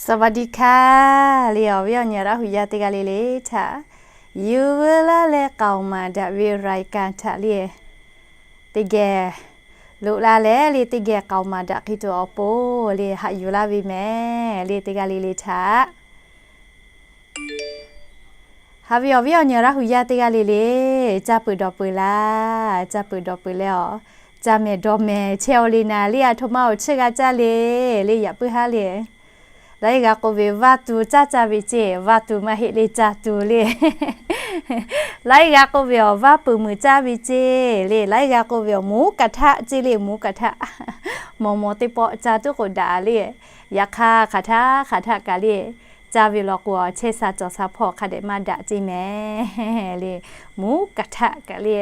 สวัสดีค่ะ le awˬ viˉ awˬ nyi Laˇ hu yaˇ teˇ g'aˇ le le htaꞈ, yuˬ veu laˇ leh k'aoˍ maˍ daꞈ ve รายการ htaꞈ le, teˇ geh loꞈ la leh le teˇ geh k'aoˍ maˍ daꞈ hk'e tuˬ awˬ pon le haꞈ yuˬ laˇ ve mehˍ le teˇ g'aˇ le le htaꞈ. Haꞈ ve awˬ viˉ awˬ nyi Laˇ hu yaˇ teˇ g'aˇ le le, caˇ peuˬ dawˬ peuˬ laˇ, caˇ peuˬ dawˬ peuˬ leh awˬ, caˇ mehˍ dawˬ mehˍ chehˇ-oˬ le naˍ le, aˬ htoꞈ ma awˬ chiˇ g'a caˇ le, le yaꞈ puiˉ haˉ le. Laiˉ g'a k'oˆ ve vaˇ tuˬ caˇ caˇ ve ceˇ, vaˇ tuˬ maˇ heˆ le caˇ tuˬ le. Laiˉ g'a k'oˆ ve awˬ vaˇ peuˬ muiˬ caˇ ve ceˇ le, laiˉ g'a k'oˆ ve awˬ หมูกระทะ ceˇ le, หมูกระทะ. Mawˬ mawˬ teˇ pawˆ caˇ tuˉ k'o daꞈ le. Yaꞈ hk'aˇ hk'aˬ htaˇ hk'aˬ htaˇ kaꞈ le, caˇ ve law k'o chehˇ sha cawˬ sha hpawˇ hk'a dehꞈ maˇ daꞈ ceˇ mehˍ le, หมูกระทะ kaꞈ le.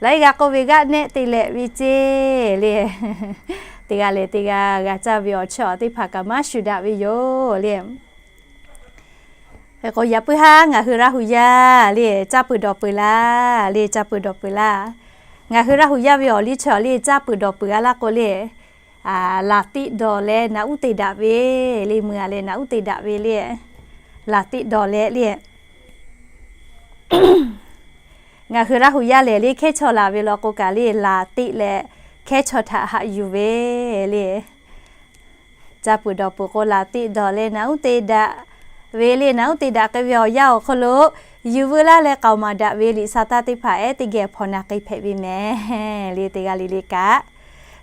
Laiˉ g'a k'oˆ ve g'aˆ nehˆ te lehꞈ ve ceˇ le. Teˇ g'aˇ lehˬ teˇ g'aˇ g'a caˇ ve awˬ chiˇ awˬ teˇ hpaˍ kaꞈ maˇ shuˍ daꞈ ve yoˬ le. Hk'e k'o yaꞈ puiˉ haˉ ngaˬ hui Laˇ hu yaˇ le caˇ peuˬ dawˬ peuˬ laˇ le, caˇ peuˬ dawˬ peuˬ laˇ. Ngaˬ hui Laˇ hu yaˇ ve awˬ liˇ chi awˬ le caˇ peuˬ dawˬ peuˬ a laˇ k'o le, laˬ teˆ dawˬ leh naꞈ uˉ te daꞈ ve le, meuˬ a leh naꞈ uˉ te daꞈ ve le, laˬ teˆ dawˬ leh le. Ngaˬ hui Laˇ hu yaˇ lehˬ le hkehˉ chaw laˬ ve law k'o kaꞈ le laˬ teˆ leh hkehˉ chaw htaꞈ haꞈ yuˬ ve le. Caˇ peuˬ dawˬ peuˬ k'o laˬ teˆ dawˬ leh naꞈ uˉ te daꞈ ve le, naꞈ uˉ te daꞈ k'ai ve awˬ yanˇ awˬ hk'aw lo yuˬ veu laˇ leh k'aoˍ maˍ daꞈ ve liꞈ sa taˇ teˇ hpaˍ ehˉ teˇ geh hpawnˬ na k'ai hpehꞈ ve mehˍ le teˇ g'aˇ le le kaꞈ.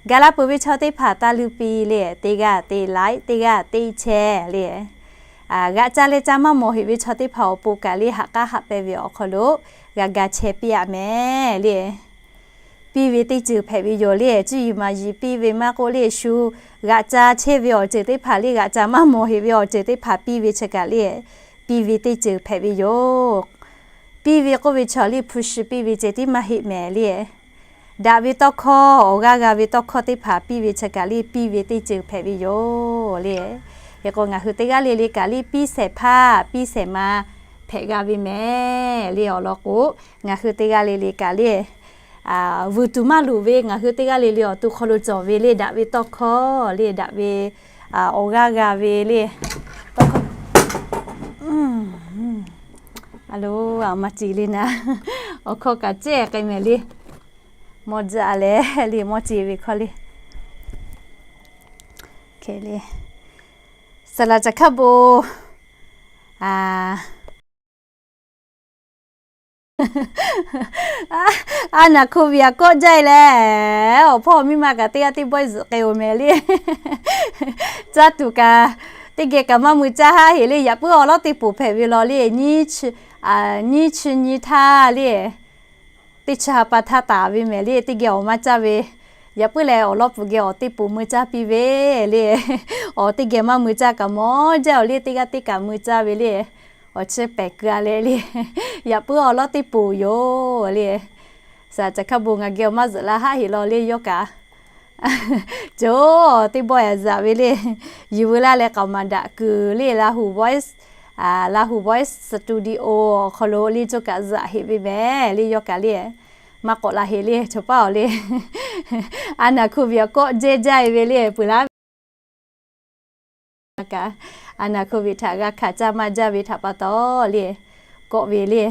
Gaˬ la peuˬ ve chaw teˇ hpaˍ taˇ luˇ piˇ le, teˇ g'aˇ te laiˉ, teˇ g'aˇ te chehˇ le. G'aꞈ ca leh ca maˇ mawˬ heꞈ ve chaw teˇ hpaˍ awˬ pon kaꞈ le haꞈ k'aˉ haꞈ pehnˇ ve awˬ hk'aw lo g'a ga chehˇ piˇ aꞈ mehˍ le. Piˇ ve teˇ ceuˬ hpehꞈ ve yoˬ le, cuˇ yiˍ maˍ yiˍ piˇ ve maˇ k'oˆ le, shu g'aꞈ ca chehˇ ve awˬ ceuˬ teˇ hpaˍ le, g'aꞈ ca maˇ mawˬ heꞈ ve awˬ ceuˬ teˇ hpaˍ piˇ ve chi kaꞈ le, piˇ ve teˇ ceuˬ hpehꞈ ve yoˬ. Piˇ ve k'oˆ ve chaw le hpu shi piˇ ve ceh tiˉ maˇ heˆ mehˍ le. Daꞈ ve tawˇ hkawˇ awˬ g'aˇ g'a ve tawˇ hkawˇ teˇ hpaˍ piˇ ve chi kaꞈ le piˇ ve teˇ ceuˬ hpehꞈ ve yoˬ le. Hk'e k'o ngaˬ hui teˇ g'aˇ le le kaꞈ le piˇ shehˍ hpaˇ piˇ shehˍ ma hpehꞈ g'a ve mehˍ le awˬ lawn k'o, ngaˬ hui teˇ g'aˇ le le kaꞈ le vuiˬ tuˬ maˇ loˍ ve ngaˬ hui teˇ g'aˇ le le awˬ to hk'aw lo cawˬ ve le daꞈ ve tawˇ hkawˇ le daꞈ ve awˬ g'aˇ g'a ve le. Tawˇ hkawˇ a lo, a maˇ ce le naˍ, awˬ hkawˇ kaꞈ cehˇ k'ai mehˍ le. Mawˇ jaˇ leh le mawˇ ce ve hkawˇ le. Saˍ laꞈ caˬ hkaˇ bon, a naˍ hko viꞈ a kawˆ jaˇ e leh, awˬ hpawˇ miˇ ma kaꞈ teˇ g'aˇ teˇ bawehˇ zuhꞈ k'ai-oˬ mehˍ le. Caˇ tuˬ kaꞈ teˇ geh kaꞈ maˇ mui caˇ haˉ heꞈ le. Yaꞈ puiˉ awˬ lawˉ teˇ poˍ hpehꞈ ve law le, nyiˇ chi nyi htaˇ le, teˇ chi ha pa htaˇ taˍ ve mehˍ le. Teˇ geh awˬ maˇ caˇ ve, yaꞈ puiˉ leh awˬ lawˉ peuˬ geh awˬ teˇ poˍ mui caˇ piˇ ve le. Awˬ teˇ geh maˇ mui caˇ kaꞈ mawˇ jaˇ-oˬ le, teˇ g'aˇ teˇ kaꞈ mui caˇ ve le. Awˬ chi pehˍ keu a leh le, yaꞈ puiˉ awˬ lawˉ teˇ poˍ yoˬ le. Saˍ laꞈ caˬ hkaˇ bon ngaˬ geh awˬ maˇ zuhꞈ la haˉ heꞈ law le yawˇ kaꞈ. Cawˬ teˇ bawehˇ a zaꞈ ve le. Yuˬ veu laˇ leh k'aoˍ maˍ daꞈ kuiˬ le Lahu Voice, Lahu Voice Studio awˬ hk'aw lo le cawˬ kaꞈ zaꞈ heꞈ ve mehˍ le yawˇ kaꞈ le. Maˇ k'awꞈ la heꞈ le chaw paˉ awˬ le. A naˍ hko viꞈ a kawˆ jehˇ jaˇ e ve le peuˬ laˇ ve kaꞈ, a naˍ hko viꞈ htaꞈ g'a hkanˍ caˇ maˇ jaˇ ve htaꞈ pa taw le, kawˆ ve le.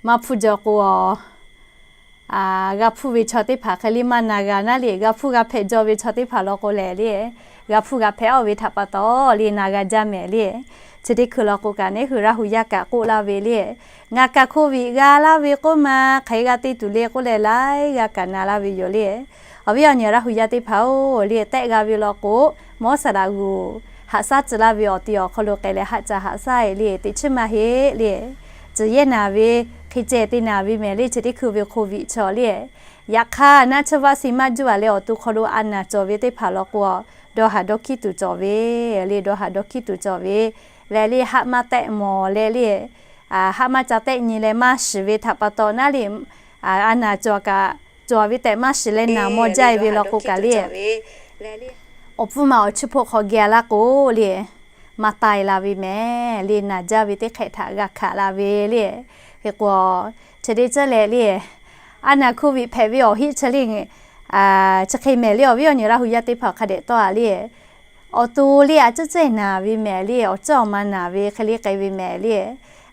Maˇ hpuˇ jaw k'o, g'a hpuˇ ve chaw teˇ hpaˍ hk'e le maˇ na g'a naˉ le. G'a hpuˇ g'a hpehꞈ jaw ve chaw teˇ hpaˍ law k'o lehˬ le, g'a hpuˇ g'a hpehꞈ-oˬ ve htaꞈ pa taw le na g'a jaˇ mehˍ le. Chi teˇ hkui law k'o kaꞈ neˉ hui Laˇ hu yaˇ kaꞈ k'oˆ laˇ ve le, ngaˬ kaꞈ hko viꞈ g'a laˇ ve k'oˆ ma, hk'aˬ hk'e g'a te tuˬ le k'oˆ leh laiˉ g'a kaꞈ na laˇ ve yoˬ le. Awˬ viˉ awˬ nyi Laˇ hu yaˇ teˇ hpaˍ-oˬ le, tehˆ g'a ve law k'o, mawˇ saˍ laꞈ g'uˬ haꞈ shaˉ tcuh laˇ ve awˬ ti awˬ hk'aw lo k'ai leh haˆ ca haꞈ shaˉ e le, teꞈ chiˉ maˇ heˆ le. Tcuh yehˇ naˍ ve, hk'e ceh te naˍ ve mehˍ le chi teˇ hkui ve hko viꞈ chaw le. Yaꞈ hk'aˇ naˆ tsuhˇ vaˆ si maˇ juˇ a leh awˬ to hk'aw lo a naˍ cawˬ ve teˇ hpaˍ law k'o, dawˇ haˍ dawˇ hkiˉ tuˬ cawˬ ve le, dawˇ haˍ dawˇ hkiˉ tuˬ cawˬ ve leh le, haˆ maˇ tehˆ mawˬ leh le, haˆ maˇ ca tehˆ nyi leh maˇ shiˍ ve htaꞈ pa taw naˉ le, a naˍ cawˬ kaꞈ cawˬ ve tehꞈ maˇ shiˍ leh naˍ mawˇ jaˇ e ve law k'o kaꞈ le, awˬ pfuhˇ ma awˬ chiˇ hpoˆ hk'aw geh laˇ k'o le, maˇ tai la ve mehˍ le, naˍ jaˇ ve teˇ hk'ehꞈ htaꞈ g'a hkanˍ la ve le. Hk'e k'o, chi teˇ ceuˬ leh le, a naˍ hko viꞈ hpehꞈ ve awˬ heˆ chi le, chi hk'e mehˍ le awˬ viˉ awˬ nyi Laˇ hu yaˇ teˇ hpaˍ hk'a dehꞈ tawˆ a le. Awˬ to le a ciˉ cehˇ naˍ ve mehˍ le, awˬ ciˉ awˬ ma naˍ ve hk'e le k'ai ve mehˍ le.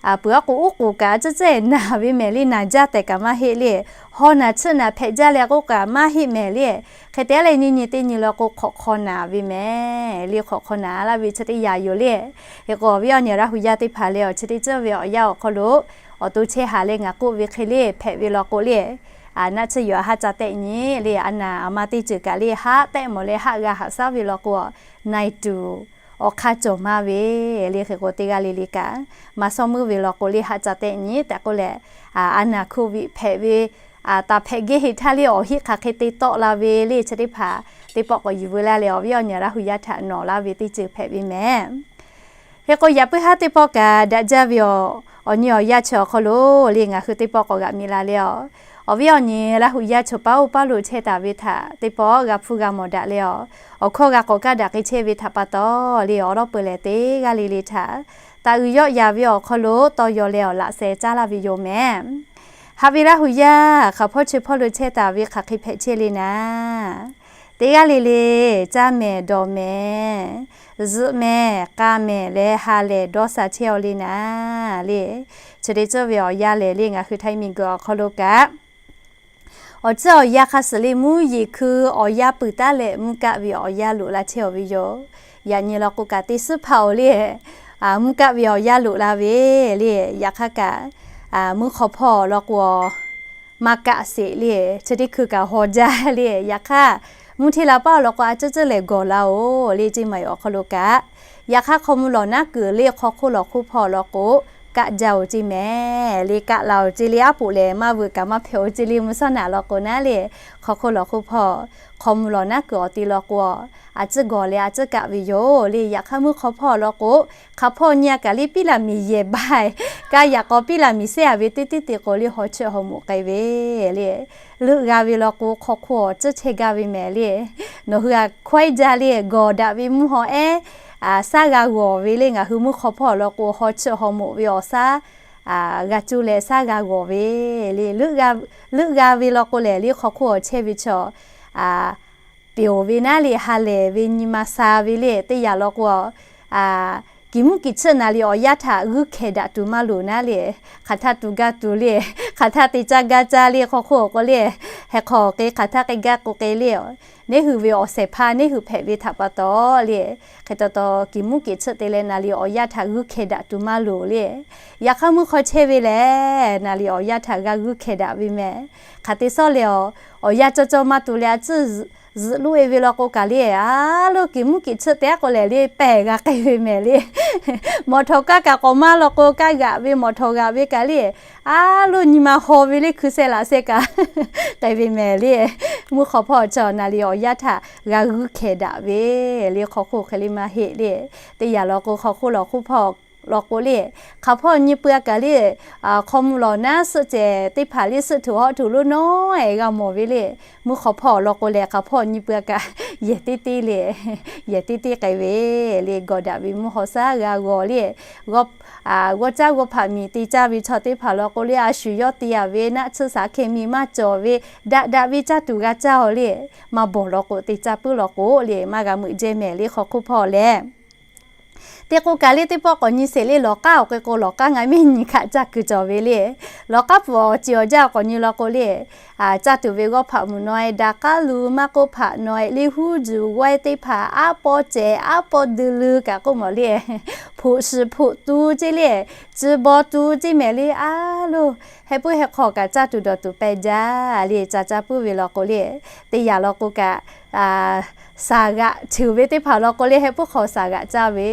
Peuˬ aˉ k'o uˉ k'oˍ kaꞈ a ciˉ cehˇ naˍ ve mehˍ le, naˍ jaˇ tehꞈ kaꞈ maˇ heˆ le. Haw naˍ chiˆ naˍ hpehꞈ jaˇ leh k'oˆ kaꞈ maˇ heˆ mehˍ le. Hk'e te leh nyi nyi teˇ nyi la k'o hk'awꞈ hk'aw naˍ ve mehˍ le, hk'awꞈ hk'aw naˍ laˇ ve chi teˇ yanˇ yoˬ le. Hk'e k'o awˬ viˉ awˬ nyi Laˇ hu yaˇ teˇ hpaˍ leh awˬ chi teˇ ceuˬ ve awˬ yanˇ awˬ hk'aw lo awˬ to chehˇ haˍ leh ngaˬ k'oˆ ve hk'e le hpehꞈ ve law k'o le, naˆ tsuhˇ yuˬ a haˆ ca tehˆ nyi le, a naˍ a ma teˇ ceuˬ kaꞈ le haˆ tehˆ mawˬ leh haˆ g'a haꞈ shaˉ ve law k'o, na e tuˬ awˬ hk'aˇ cawˬ maˇ ve le. Hk'e k'o teˇ g'aˇ le le kaꞈ maˇ shawˉ meuˇ ve law k'o le haˆ ca tehˆ nyi tehꞈ k'oˆ leh, a naˍ hk'oˆ viꞈ hpehꞈ ve taˍ hpehꞈ geˇ heˆ htaˇ le awˬ heˆ hk'aˬ hk'e te tawˆ la ve le. Chi teˇ hpaˍ teˇ pawˆ k'awꞈ yuˬ veu laˇ leh awˬ viˉ awˬ nyi Laˇ hu yaˇ htaꞈ nawˬ laˇ ve teˇ ceuˬ hpehꞈ ve mehˍ. Hk'e k'o yaꞈ puiˉ haˉ teˇ pawˆ kaꞈ daꞈ jaˇ ve awˬ, awˬ nyi awˬ yanˇ chi awˬ hk'aw lo le ngaˬ hui teˇ pawˆ k'awꞈ g'aꞈ mi la le awˬ. Awˬ viˉ awˬ nyi Laˇ hu yaˇ chaw paˉ oˇ paˉ lo chehˇ taˍ ve htaꞈ teˇ pawˆ g'a hpuˇ g'a mawˬ daꞈ leh awˬ, awˬ hkawˇ g'a k'awꞈ kaˇ daꞈ k'ai chehˇ ve htaꞈ pa taw le awˬ lawˉ peuˬ lehˬ teˇ g'aˇ le le htaꞈ taˍ uiˍ yawˆ yaˍ ve awˬ hk'aw lo tawˇ yaw leh awˬ laꞈ sheh caˉ laˇ ve yoˬ mehˍ. Haꞈ ve Laˇ hu yaˇ hk'aˬ hpawˇ chi hpawˇ lo chehˇ taˍ ve hk'aˬ hk'e hpehꞈ chehˇ le naˍ, teˇ g'aˇ le le caˇ mehˍ dawˬ mehˍ, zuhꞈ mehˍ k'a mehˍ leh ha lehˬ dawˇ sha chehˇ aw le naˍ le. Chi teˇ ceuˬ ve awˬ yanˇ lehˬ le ngaˬ hui Htaiˇ miˬguiˬ awˬ hk'aw lo kaꞈ awˬ ciˉ awˬ yanˇ hk'a suhˍ le mvuhˇ yeˬ hkui awˬ yanˇ peuˬ taˉ leh mvuhˇ kaˆ ve awˬ yanˇ loꞈ la chehˇ aw ve yoˬ. Yaꞈ nyi law k'o kaꞈ teˇ suhˉ hpaˇ oˬ le, mvuhˇ kaˆ ve awˬ yanˇ loꞈ la ve le. Yaꞈ hk'aˇ kaꞈ mvuhˇ hk'aw hpawˇ law k'o maˇ kaˆ sheˍ le. Chi teˇ hkui kaꞈ haw jaˇ le. Yaꞈ hk'aˇ mvuhˇ hteˇ la paˉ awˬ lawn k'o a ciˉ ciˉ lehˬ gawˬ la oˬ le ceˇ maˬ awˬ hk'aw lo kaꞈ. Yaꞈ hk'aˇ hk'aw mvuh lawˬ naˉ kuiˬ le hk'aw hk'oˆ lawˬ hk'oˆ hpawˇ law k'o kaˆ jaˇ oˬ ceˇ mehˍ le, kaˆ la oˬ ceˇ le. Aˉ poꞈ lehˬ maˇ veuꞈ kaꞈ maˇ hpehꞈ oˬ ceˇ le. Mvuhˇ shawˉ naꞈ law k'o naˉ le hk'aw hk'oˆ lawˬ hk'oˆ hpawˇ hk'aw mvuh lawˬ naˉ kuiˬ awˬ ti law k'o a ciˉ gawˬ leh a ciˉ kaˆ ve yoˬ le. Yaꞈ hk'aˇ mvuhˇ hk'aw hpawˇ law k'o hk'aˬ hpawˇ nyi a kaꞈ le piˉ laˬ miˬ yehˬ ba kaꞈ yaꞈ k'aw piˉ laˬ miˬ sehˉ a ve teˇ tiˉ te k'o le haw chiˇ haw moꞈ k'ai ve le. Leuˆ g'a ve law k'o hk'aw hk'oˆ awˬ ciˉ chehˇ gaˇ ve mehˍ le. Nawˬ hui a hkawehˉ jaˇ le gawˬ daꞈ ve mvuhˇ haw ehˉ shaˉ g'a g'awˬ ve le. Ngaˬ hui mvuhˇ hk'aw hpawˇ law k'o haw chiˇ haw moꞈ ve awˬ shaˉ g'a cuˇ leh shaˉ g'a g'awˬ ve le. Leuˆ g'a ve law k'o lehˬ le hk'aw hk'oˆ awˬ chehˇ ve chaw peˬ oˬ ve naˉ le ha lehˬ ve nyi ma sha ve le. Teˇ yanˇ law k'o kiˬ mvuhˇ kiˬ chiˆ naˍ liꞈ awˬ yanˇ htaꞈ g'uiˇ hkehˍ daꞈ tuˬ maˇ loˍ naˉ le, hk'aˬ htaˇ tuˬ gaˇ tuˬ le, hk'aˬ htaˇ te caˇ gaˇ caˇ le hk'aw hk'oˆ awˬ k'o le, heh hk'aw k'e hk'aˬ htaˇ k'e gaˇ k'o k'e le. Neˇ hui ve awˬ shehˍ hpaˇ neˇ hui hpehꞈ ve htaꞈ pa taw le, hk'e taw taw kiˬ mvuhˇ kiˬ chiˆ te leh naˍ liꞈ awˬ yanˇ htaꞈ g'uiˇ hkehˍ daꞈ tuˬ maˇ loˍ le. Yaꞈ hk'aˇ mvuhˇ hk'aw chehˇ ve lehˬ naˍ liꞈ awˬ yanˇ htaꞈ g'a g'uiˇ hkehˍ daꞈ ve mehˍ. Hk'aˬ te sawˉ leh awˬ, awˬ yanˇ cawˇ cawˇ maˇ tuˬ leh a ciˉ zuhꞈ loˆ e ve law k'o kaꞈ le, a loˉ kiˬ mvuhˇ kiˬ chiˆ te aˉ k'o lehˬ le pehˬ g'a k'ai ve mehˍ le. Mawˬ htawˍ kaˇ kaꞈ k'awꞈ maˇ law k'o kaˇ g'aꞈ ve mawˬ htawˍ g'aꞈ ve kaꞈ le, a loˉ nyi ma haw ve le hkui sheh laꞈ sheh kaꞈ k'ai ve mehˍ le. Mvuhˇ hk'aw hpawˇ chaw naˍ liꞈ awˬ yanˇ htaꞈ g'a g'uiˇ hkehˍ daꞈ ve le. Hk'aw hk'oˆ hk'e le maˇ heˆ le. Teˇ yanˇ law k'o hk'aw hk'oˆ lawˬ hk'oˆ hpawˇ law k'o le, hk'aˬ hpawˇ nyi peuˬ a kaꞈ le, hk'aw mvuh lawˬ naˉ suhˆ cehˬ teˇ hpaˍ le suhˆ htoꞈ hawˉ htoꞈ lonˉ nawˉ e g'a mawˬ ve le. Mvuhˇ hk'aw hpawˇ law k'o lehˬ hk'aˬ hpawˇ nyi peuˬ a kaꞈ yehˬ teˇ teˇ le, yehˬ teˇ teˇ k'ai ve le. Gawˬ daꞈ ve mvuhˇ hawˉ shaˉ g'a g'awˬ le. G'awˇ caˉ g'awˇ hpaꞈ miˬ te caˇ ve chaw teˇ hpaˍ law k'o le a shu yawˇ te a ve naˆ tsuhˇ shaˍ hkeh miˬ maˇ cawˬ ve daꞈ daꞈ ve caˇ tuˬ g'a caˇ aw le. Maˇ bawˬ law k'o te caˇ puiˉ law k'o le maˇ g'a meuꞈ jehˇ mehˍ le. Hk'aw hk'oˆ hpawˇ lehˬ teˇ k'o kaꞈ le teˇ pawˆ k'awꞈ nyi sheˍ le. Lawˬ k'aˉ awˬ k'e k'o lawˬ k'aˉ ngaˬ miˇ nyi hkaꞈ caˇ kuiˬ cawˬ ve le. Lawˬ k'aˉ pfuhˍ awˬ ceˬ awˬ jaˇ k'awꞈ nyi law k'o le, caˇ tuˬ ve g'awˇ hpaꞈ mvuhˬ naw e daꞈ k'aˉ lu maˇ k'oˆ hpaꞈ naw e le huˉ juˬ g'awehˇ teˇ hpaˍ aˉ pawˇ cehˬ aˉ pawˇ dui leu kaꞈ k'oˆ mawˬ le, hpoꞈ shiˍ hpoꞈ tu ceˇ le, ci baw tu ceˇ mehˍ le. A loˉ heh puiˉ heh hk'aw kaꞈ caˇ tuˬ dawˬ tuˬ pehˇ jaˇ le. Ca caˇ puiˉ ve law k'o le, teˇ yanˇ law k'o kaꞈ shaˍ g'aꞈ ceuˬ ve teˇ hpaˍ law k'o le heh puiˉ hk'aw shaˍ g'aꞈ caˇ ve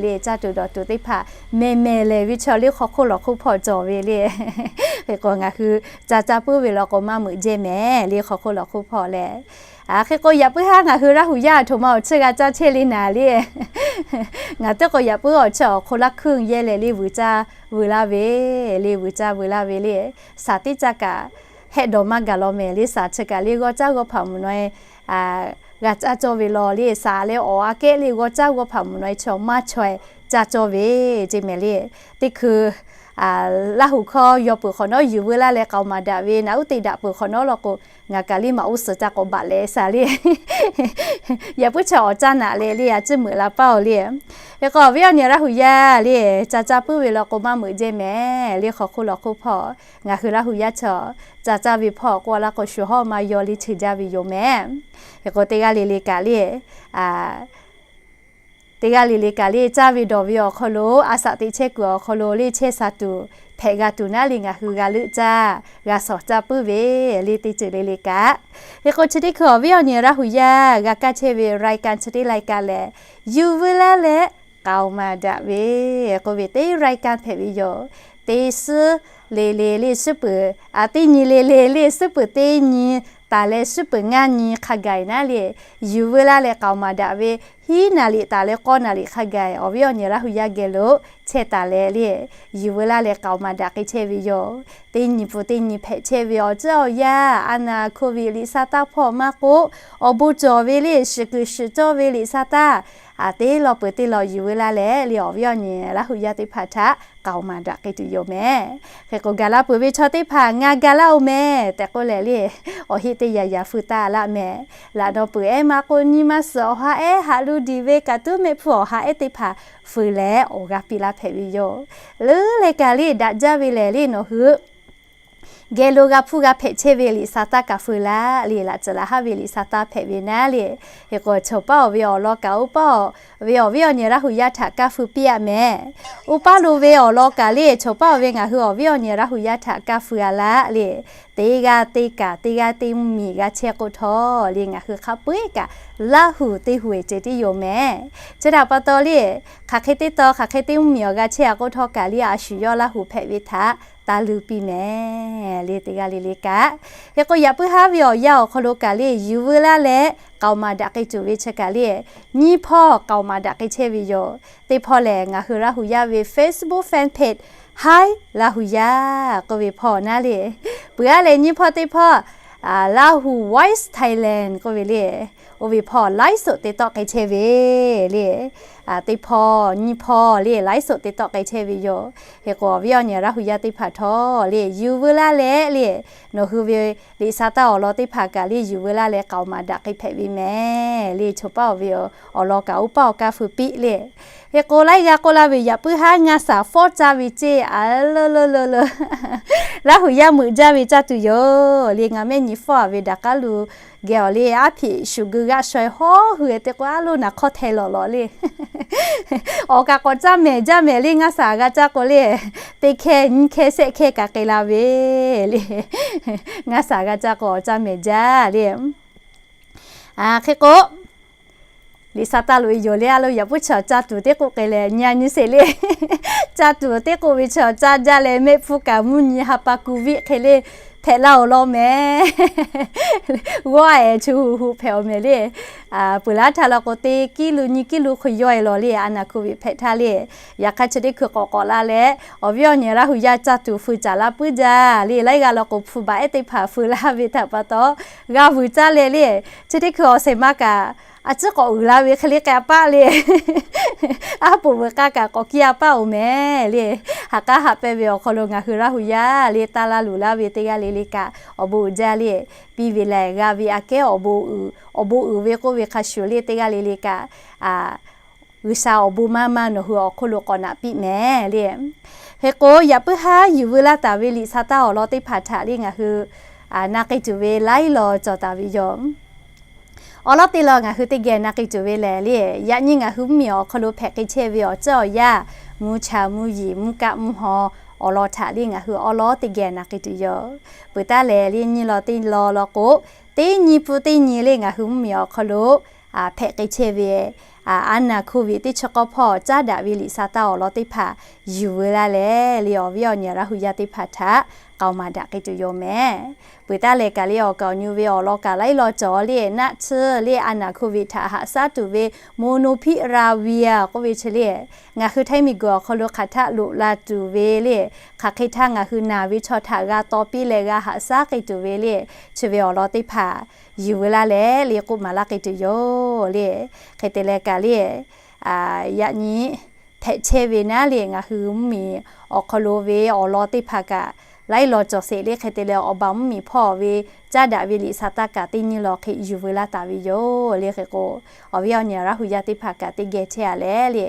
le. Caˇ tuˬ dawˬ tuˬ teˇ hpaˍ mehˬ mehˬ lehˬ ve chaw le hk'aw hk'oˆ lawˬ hk'oˆ hpawˇ cawˬ ve le. Hk'e k'o ngaˬ hui ca caˇ puiˉ ve law k'o maˇ meuꞈ jehˇ mehˍ le. Hk'aw hk'oˆ lawˬ hk'oˆ hpawˇ lehˬ, hk'e k'o yaꞈ puiˉ haˉ ngaˬ hui Laˇ hu yaˇ htoꞈ ma awˬ chiˇ g'a caˇ chehˇ le naˍ le. Ngaˬ teˇ k'o yaꞈ puiˉ awˬ chiˇ awˬ hk'oˆ laˇ hkuiˇ yehˇ leh le vuiˬ caˇ vuiˬ laˇ ve le. Vuiˬ caˇ vuiˬ laˇ ve le. Shaˍ teˇ caˇ kaꞈ hehˆ dawˬ maˇ gaˬ law mehˍ le. Shaˍ chi kaꞈ le g'awˇ caˉ g'awˇ hpaꞈ mvuhˬ naw e g'a caˇ cawˇ ve law le. Shaˍ leh awˬ aꞈ kehˉ le g'awˇ caˉ g'awˇ hpaꞈ mvuhˬ naw e chaw maˇ chaweh taˇ cawˇ ve ceˇ mehˍ le. Teˇ hkui Laˇ huˍ hkawˇ yaw peuˬ hk'awꞈ nawˉ yuˬ veu laˇ leh k'aoˍ maˍ daꞈ ve naꞈ uˉ te daꞈ peuˬ hk'awꞈ nawˉ law k'o, ngaˬ kaꞈ liˇ maꞈ uˉ suhˍ ca k'awꞈ baꞈ leh shaˍ le. Yaꞈ puiˉ chaw awˬ caˇ naꞈ leh le a ciˉ meuꞈ la paˇ oˬ le. Hk'e k'o awˬ viˉ awˬ nyi Laˇ huˍ yaˇ le, ca caˇ puiˉ ve law k'o maˇ meuꞈ jehˇ mehˍ le. Hk'aw hk'oˆ law hk'oˆ hpawˇ ngaˬ hui Laˇ huˍ yaˇ chaw ca caˇ ve hpawˇ k'oˆ laˇ k'o shuˍ hawˇ ma yaw le cheuˬ jaˇ ve yoˬ mehˍ. Hk'e k'o teˇ g'aˇ le le kaꞈ le, teˇ g'aˇ le le kaꞈ le caˇ ve dawˬ ve awˬ hk'aw lo a shaꞈ teꞈ chehˇ kuiˬ awˬ hk'aw lo le chehˇ sha tuˬ hpehꞈ g'a tuˬ naˉ le ngaˬ hui g'a leuˆ caˇ g'a shawˍ caˇ puiˉ ve le teˇ ceuˬ le le kaꞈ. Hk'e k'o chi teˇ hkui awˬ viˉ awˬ nyi Laˇ huˍ yaˇ g'a kaˇ chehˇ ve รายการ chi teˇ รายการ lehˬ, yuˬ veu laˇ leh k'aoˍ maˍ daꞈ ve k'oˆ ve teˇ รายการ hpehꞈ ve yoˬ. Teˇ suhˉ le le le suhˉ peuˬ, a teˇ nyi le le le suhˉ peuˬ teˇ nyi taˍ leh suhˉ peuˬ ngaˇ nyi hk'a gaˬ naˉ le, yuˬ veu laˇ leh k'aoˍ maˍ daꞈ ve hiˉ naˍ liꞈ taˍ leh k'awˇ naˍ liꞈ hk'a gaˬ awˬ viˉ awˬ nyi Laˇ huˍ yaˇ geh lo chehˇ taˍ leh le, yuˬ veu laˇ leh k'aoˍ maˍ daꞈ k'ai chehˇ ve yoˬ. Teˇ nyi pun teˇ nyi hpehꞈ chehˇ ve awˬ ceuˬ awˬ yanˇ a naˍ โควิด liꞈ sa taˇ hpawˇ maˇ k'oˆ, awˬ bon cawˬ ve le shiˍ kuiˬ shiˍ cawˇ ve liꞈ sa taˇ, a teˇ law peuˬ teˇ law yuˬ veu laˇ leh le awˬ viˉ awˬ nyi Laˇ huˍ yaˇ teˇ hpaˍ htaꞈ k'aoˍ maˍ daꞈ k'ai tuˬ yoˬ mehˍ. Hk'e k'o gaˬ la peuˬ ve chaw teˇ hpaˍ ngaˬ gaˬ laˇ oˬ mehˍ tehꞈ k'oˆ leh le, awˬ heˆ teˇ yanˇ yanˇ feu taˇ laˇ mehˍ. Laꞈ naw peuˬ ehˉ maˇ k'oˆ nyiˇ maˇ suhˍ awˬ ha ehˉ haꞈ lu diˬ ve kaꞈ tuˉ mehˆ hpu awˬ ha ehˉ teˇ hpaˍ feu leh awˬ g'aˇ piˇ laˇ hpehꞈ ve yoˬ. Leuˉ leh kaꞈ le daꞈ jaˇ ve lehˬ le nawˬ hui geh lo g'a hpuˇ g'a hpehꞈ chehˇ ve liꞈ sa taˇ kaꞈ feu laˇ le, laꞈ tcuhˍ laꞈ haˉ ve liꞈ sa taˇ hpehꞈ ve naˉ le. Hk'e k'o chawˬ paˇ awˬ ve awˬ lawn kaꞈ oˇ paˇ ve awˬ viˉ awˬ nyi Laˇ huˍ yaˇ htaꞈ kaˇ feu piˇ aꞈ mehˍ. Oˇ paˇ lo ve awˬ lawn kaꞈ le chawˬ paˇ awˬ ve ngaˬ hui awˬ viˉ awˬ nyi Laˇ huˍ yaˇ htaꞈ kaˇ feu a laˇ le. Teˇ g'aˇ teˇ kaꞈ teˇ g'aˇ teˇ mvuhˇmiˬ g'a chehˇ k'oˆ htawˇ le ngaˬ hui hk'a peu-eˬ kaꞈ Laˇ huˍ teˇ huˍ eˬ ceuˬ tiˉ yoˬ mehˍ. Chi htaꞈ pa taw le, hk'aˬ hk'e teˇ taw hk'aˬ hk'e teˇ mvuhˇmiˬ awˬ g'a chehˇ a k'oˆ htawˇ kaꞈ le a shu yawˇ Laˇ huˍ hpehꞈ ve htaꞈ taˇ luˇ piˇ mehˍ le teˇ g'aˇ le le kaꞈ. Hk'e k'o yaꞈ puiˉ haˉ ve awˬ yanˇ awˬ hk'aw lo kaꞈ le yuˬ veu laˇ leh k'aoˍ maˍ daꞈ k'ai tuˬ ve chi kaꞈ le nyiˇ hpawˇ k'aoˍ maˍ daꞈ k'ai chehˇ ve yoˬ. Teˇ hpawˇ lehˬ ngaˬ hui Laˇ huˍ yaˇ ve Facebook fan page Hi Laˇ huˍ yaˇ k'oˆ ve hpawˇ naˉ le. Peuˬ aˉ leh nyiˇ hpawˇ teˇ hpawˇ Laˇ huˍ Voice Thailand k'oˆ ve le, oˇ ve hpawˇ ไลฟ์สด te tawˆ k'ai chehˇ ve le. Teˇ hpawˇ nyiˇ hpawˇ le ไลฟ์สด te tawˆ k'ai chehˇ ve yoˬ. Hk'e k'o awˬ viˉ awˬ nyi Laˇ huˍ yaˇ teˇ hpaˍ htawˇ le yuˬ veu laˇ leh le, nawˬ hui ve liꞈ sa taˇ awˬ lawn teˇ hpaˍ kaꞈ le yuˬ veu laˇ leh k'aoˍ maˍ daꞈ k'ai hpehꞈ ve mehˍ le. Chawˬ paˇ awˬ ve awˬ lawn kaꞈ oˇ paˇ awˬ kaˇ feu piˇ le. Hk'e k'o laiˉ g'aˇ k'oˆ laˇ ve yaꞈ puiˉ haˉ ngaˇ shaˍ fawˉ caˇ ve ceˇ a le le le le Laˇ huˍ yaˇ meuꞈ jaˇ ve caˇ tuˬ yoˬ le. Ngaˬ mehˆ nyi fawˉ a ve daꞈ k'aˉ lu geh awˬ le aˉ hpiꞈ shuˍ geu g'aˆ shaw e hawˉ hui te k'o aˉ lo naˬ hk'awˇ hteh lawꞈ lawꞈ le. Awˬ kaꞈ k'awꞈ caˇ mehˍ jaˇ mehˍ le ngaˇ shaˍ g'a caˇ k'o le, teˇ hkehˇ nyiˇ hkehˇ shehˆ hkehˇ kaꞈ k'ai la ve le. Ngaˇ shaˍ g'a caˇ k'o awˬ caˇ mehˍ jaˇ le. Hk'e k'o liꞈ sa taˇ loꞈ e yoˬ le a lo yaꞈ puiˉ chi awˬ caˇ tuˬ teˇ k'oˆ k'ai leh nyi a nyi sheˍ le. Caˇ tuˬ teˇ k'oˆ ve chi awˬ caˇ jaˇ leh mehˆ hpfuhˇ kaꞈ mvuhˇ nyi ha pa ku viˆ hk'e le hpehꞈ laˇ awˬ lawn mehˍ. G'awˇ ehˍ chu hu hu hpehꞈ awˬ mehˍ le. Peuˬ laˇ htaˇ law k'o teˇ kiˉ lu nyiˇ kiˉ lu hk'aw yaw e lawˬ le a naˍ โควิด hpehꞈ htaˇ le. Yaꞈ hk'aˇ chi teˇ hkui k'awꞈ k'awꞈ la leh awˬ viˉ awˬ nyi Laˇ huˍ yaˇ caˇ tuˬ feu caˍ laˇ puiˉ jaˇ le. Laiˉ g'aˇ law k'o hpu baꞈ ehˉ teˇ hpaˍ feu laˇ ve htaꞈ pa taw g'a vuiˬ caˇ leh le. Chi teˇ hkui awˬ shehˍ ma kaꞈ a ciˉ k'awꞈ uiˍ la ve hk'e le k'ai a paˆ le. Aˉ poꞈ veuꞈ k'aˇ kaꞈ k'awꞈ kiˇ a paˆ oˬ mehˍ le. Ha k'aˉ haꞈ pehˇ ve awˬ hk'aw lo ngaˬ hui Laˇ huˍ yaˇ le taˇ laˇ luˬ laˇ ve teˇ g'aˇ le le kaꞈ awˬ bon uiˍ jaˇ le. Piˇ ve lehˬ g'a ve aꞈ kehˉ awˬ bon uiˍ, awˬ bon uiˍ ve k'oˆ ve hk'a shuˍ le teˇ g'aˇ le le kaꞈ G'uiˬsha awˬ bon maˇ maˇ nawˬ hui awˬ hk'oˆ lo k'awꞈ naꞈ piˇ mehˍ le. Hk'e k'o yaꞈ puiˉ haˉ yuˬ veu laˇ taˍ ve liꞈ sa taˇ awˬ lawn teˇ hpaˍ htaꞈ le ngaˬ hui na k'ai tuˬ ve laiˉ law cawˬ taˍ ve yoˬ. Awˬ lawn teˇ lawn ngaˬ hui teˇ geh na k'ai tuˬ ve lehˬ le, yaꞈ nyi ngaˬ hui mvuhˇmiˬ awˬ hk'aw lo hpehꞈ k'ai chehˇ ve awˬ ceuˬ awˬ yanˇ mvuhˇ cha mvuhˇ yeˬ mvuhˇ kaˆ mvuhˇ haw awˬ lawn htaꞈ le ngaˬ hui awˬ lawn teˇ geh na k'ai tuˬ yoˬ. Peuˬ taˉ lehˬ le nyi law teˇ law law k'o, teˇ nyi pun teˇ nyi le ngaˬ hui mvuhˇmiˬ awˬ hk'aw lo hpehꞈ k'ai chehˇ ve a naˍ โควิด teˇ chi k'awˇ hpawˇ caˉ daꞈ ve liꞈ sa taˇ awˬ lawn teˇ hpaˍ yuˬ veu laˇ leh le awˬ viˉ awˬ nyi Laˇ huˍ yaˇ teˇ hpaˍ htaꞈ k'aoˍ maˍ daꞈ k'ai tuˬ yoˬ mehˍ. Peuˬ taˉ leh kaꞈ le awˬ kaˍ awˬ nyu ve awˬ lawn kaꞈ laiˉ law cawˬ le naˆ tsuhˇ le a naˍ โควิด htaꞈ haꞈ shaˉ tuˬ ve โมนูพิราเวีย k'oˆ ve chi le ngaˬ hui Htaiˇ miˬguiˬ awˬ hk'aw lo hk'aˬ htaˆ loꞈ la tuˬ ve le hk'aˬ hk'e htaˇ ngaˬ hui naˬ ve chaw htaꞈ g'a taw piˇ leh g'a haꞈ shaˉ k'ai tuˬ ve le chi ve awˬ lawn teˇ hpaˍ yuˬ veu laˇ leh le k'oˆ maˍ laˇ k'ai tuˬ yoˬ le. Hk'e te leh kaꞈ le yaꞈ nyi hpehꞈ chehˇ ve naˉ le, ngaˬ hui mvuhˇmiˬ awˬ hk'aw lo ve awˬ lawn teˇ hpaˍ kaꞈ laiˉ law cawˬ sheˍ le. Hk'e te leh awˬ baˬ mvuhˇmiˬ hpawˇ ve caˉ daꞈ ve liꞈ saˍ taˇ kaꞈ teˇ nyi law hk'e yuˬ veu laˇ taˍ ve yoˬ le. Hk'e k'o, awˬ viˉ awˬ nyi Laˇ hu yaˇ teˇ hpaˍ kaꞈ teˇ geh chehˇ a leh le,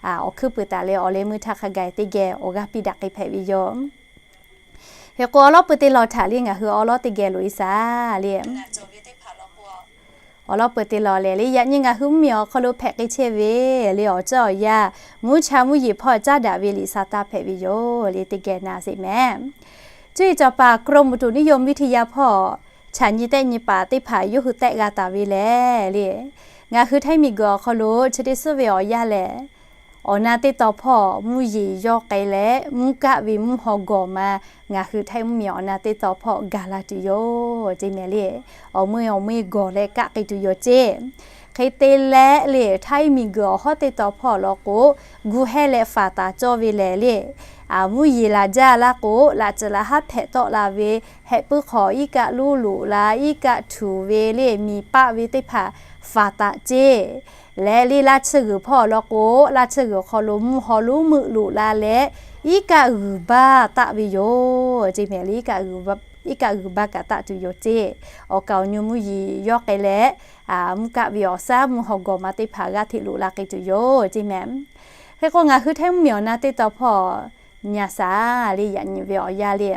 awˬ hkuiˉ puiˍ taˍ leh awˬ leh meuˇ htaˇ hk'a gaˬ teˇ geh awˬ g'aˇ piˇ daꞈ k'ai hpehꞈ ve yoˬ. Hk'e k'o, awˬ lawn pui teˇ lawn htaꞈ le ngaˬ hui awˬ lawn teˇ geh loꞈ e shaˍ le. Awˬ lawn pui teˇ lawn lehˬ le, yaꞈ nyi ngaˬ hui mvuhˇmiˬ awˬ hk'aw lo hpehꞈ k'ai chehˇ ve le awˬ ceuˬ awˬ yanˇ, mvuhˇ cha mvuhˇ yeˬ hpawˇ caˉ daꞈ ve liꞈ saˍ taˇ hpehꞈ ve yoˬ le. Teˇ geh na sheˍ mehˍ. Cuˇ yiˍ cawˬ paˍ กรมอุตุนิยมวิทยา hpawˇ chaꞈ nyi tehˆ nyi paˍ teˇ hpaˍ yawˇ hui tehˆ g'a taˍ ve lehˬ le, ngaˬ hui Htaiˇ miˬguiˬ awˬ hk'aw lo chi teˇ suhˉ ve awˬ yanˇ lehˬ, awˬ na teˇ tawn hpawˇ mvuhˇ yeˬ yawˇ k'ai leh mvuhˇ kaˆ ve mvuhˇ haw gawˬ ma ngaˬ hui Htaiˇ mvuhˇmiˬ awˬ na teˇ tawn hpawˇ gaˬ la tuˬ yoˬ ceˇ mehˍ le. Awˬ meuˇ awˬ meuˇ gawˬ leh kaˆ k'ai tuˬ yoˬ ceˇ. Hk'e te leh le, Htaiˇ miˬguiˬ awˬ hawˉ teˇ tawn hpawˇ law k'o, gu hehˇ leh faˍ taˍ cawˇ ve lehˬ le, mvuhˇ yeˬ laˬ jaˇ laˇ k'o, laꞈ ceuˬ laꞈ haˉ hpehꞈ tawˆ la ve, hehꞈ puiˉ hk'awꞈ iˉ kaˆ luˉ loꞈ la, iˉ kaˆ htuꞈ ve le, miˬ paˆ ve teˇ hpaˍ faˍ taˍ ceˇ. Lehˬ le, laˇ tsuhˇ g'uiˬ hpawˇ law k'o, laˇ tsuhˇ g'uiˬ hk'aw lo mvuhˇ haw luˉ meuˆ loꞈ la leh, iˉ kaˆ g'uiˬ baˇ taˆ ve yoˬ ceˇ mehˍ le. Iˉ kaˆ g'uiˬ baˇ kaꞈ taˆ tuˬ yoˬ ceˇ. Awˬ kaˍ awˬ nyi mvuhˇ yeˬ yawˇ k'ai leh, mvuhˇ kaˆ ve awˬ shaˉ mvuhˇ haw gawˬ ma teˇ hpaˍ g'aˇ hteꞈ loꞈ la k'ai tuˬ yoˬ ceˇ mehˍ. Hk'e k'o, ngaˬ hui Htaiˇ mvuhˇmiˬ awˬ na teˇ tawn hpawˇ nyi a shaˍ le, yaꞈ nyi ve awˬ yanˇ le.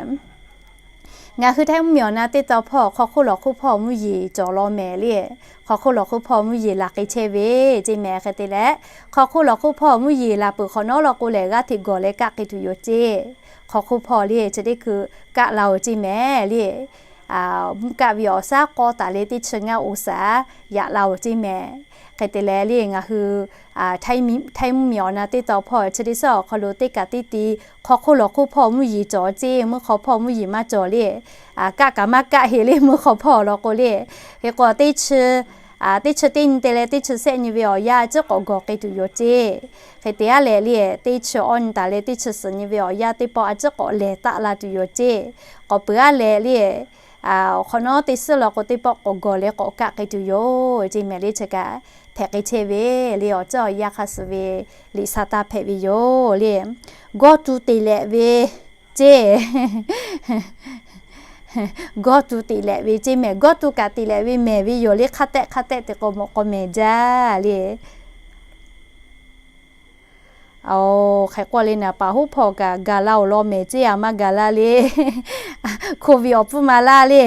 Ngaˬ hui Htaiˇ mvuhˇmiˬ awˬ na teˇ tawn hpawˇ hk'aw hk'oˆ lawˬ hk'oˆ hpawˇ mvuhˇ yeˬ cawˬ law mehˍ le. Hk'aw hk'oˆ lawˬ hk'oˆ hpawˇ mvuhˇ yeˬ laˬ k'ai chehˇ ve ceˇ mehˍ. Hk'e te leh, hk'aw hk'oˆ lawˬ hk'oˆ hpawˇ mvuhˇ yeˬ laˬ peuˬ hk'awꞈ nawˉ law k'o lehˬ, g'aˇ hteꞈ gawˬ leh kaˆ k'ai tuˬ yoˬ ceˇ. Hk'aw hk'oˆ hpawˇ le chi teˇ hkui kaˆ la oˬ ceˇ mehˍ le. Mvuhˇ kaˆ ve awˬ shaˉ k'awˇ taˍ leh teˇ chi ngaˇ oˬ shaˍ yaꞈ la oˬ ceˇ mehˍ. Hk'e te leh le, ngaˬ hui Htaiˇ mvuhˇmiˬ awˬ na teˇ tawn hpawˇ chi teˇ suhˉ awˬ hk'aw lo teˇ kaꞈ teˇ ti hk'aw hk'oˆ lawˬ hk'oˆ hpawˇ mvuhˇ yeˬ cawˬ ceˇ, meuˇ hk'aw hpawˇ mvuhˇ yeˬ maˇ cawˬ le. Kaˆ kaꞈ maˇ kaˆ heˍ le meuˇ hk'aw hpawˇ law k'o le. Hk'e k'o, teˇ chi teˇ nyi te leh teˇ chi shehˆ nyi ve awˬ yanˇ a ciˉ k'awꞈ gawˬ k'ai tuˬ yoˬ ceˇ. Hk'e te aˉ lehˬ le, teˇ chi awˇ nyi taˍ leh teˇ chi suhˍ nyi ve awˬ yanˇ teˇ pawˆ a ciˉ k'awꞈ lehˬ taˆ la tuˬ yoˬ ceˇ. K'awꞈ peuˬ aˉ lehˬ le, awˬ hk'awꞈ nawˉ teˇ suhˉ law k'o teˇ pawˆ k'awꞈ gawˬ leh k'awꞈ kaˆ k'ai tuˬ yoˬ ceˇ mehˍ le. Chi kaꞈ hpehꞈ k'ai chehˇ ve le awˬ ceuˬ awˬ yanˇ hk'a suh ve liꞈ saˍ taˇ hpehꞈ ve yoˬ le. Gawˇ tu teꞈ lehꞈ ve ceˇ. Gawˇ tu teꞈ lehꞈ ve ceˇ mehˍ. Gawˇ tu kaꞈ teꞈ lehꞈ ve mehˍ ve yoˬ le. Hk'a tehˆ hk'a tehˆ te k'o mawꞈ k'aw mehˍ jaˇ le. Aˬ, hk'e k'oˆ le, naˍ paˍ hoˉ hpawˇ kaꞈ gaˬ la oˬ law mehˍ ceˇ, a maˇ gaˬ la le. Hko viꞈ awˬ pfuhˇ ma laˇ le.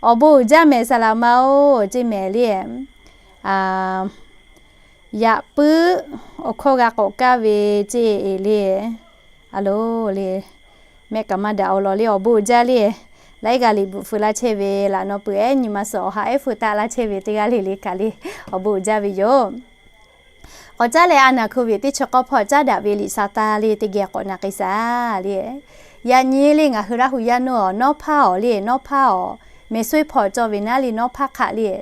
Awˬ bon uiˍ jaˇ mehˍ saˍ laꞈ ma oˬ ceˇ mehˍ le. Yaꞈ puiˉ awˬ hkawˇ g'a k'awꞈ kaˇ ve ceˇ le. A lo le, mehˆ kaꞈ maˇ daꞈ oˬ law le, awˬ bon uiˍ jaˇ le. Laiˉ g'aˇ liꞈ bvuhꞈ feu laˇ chehˇ ve laꞈ naw peuˬ ehˉ nyi ma suhˍ awˬ ha ehˉ feu taˆ laˇ chehˇ ve teˇ g'aˇ le le kaꞈ le, awˬ bon uiˍ jaˇ ve yoˬ. K'awꞈ caˉ leh a naˍ hko viꞈ teˇ chi k'awˇ hpawˇ caˉ daꞈ ve liꞈ saˍ taˇ le teˇ geh k'awꞈ na k'ai shaˍ le. Yaꞈ nyi le ngaˬ hui Laˇ hu yaˇ nuˇ awˬ nawˉ hpaˇ awˬ le nawˉ hpaˇ awˬ, mehˍ suhˉ hpaw cawˇ ve naˉ le nawˉ hpaˇ hk'aˆ le,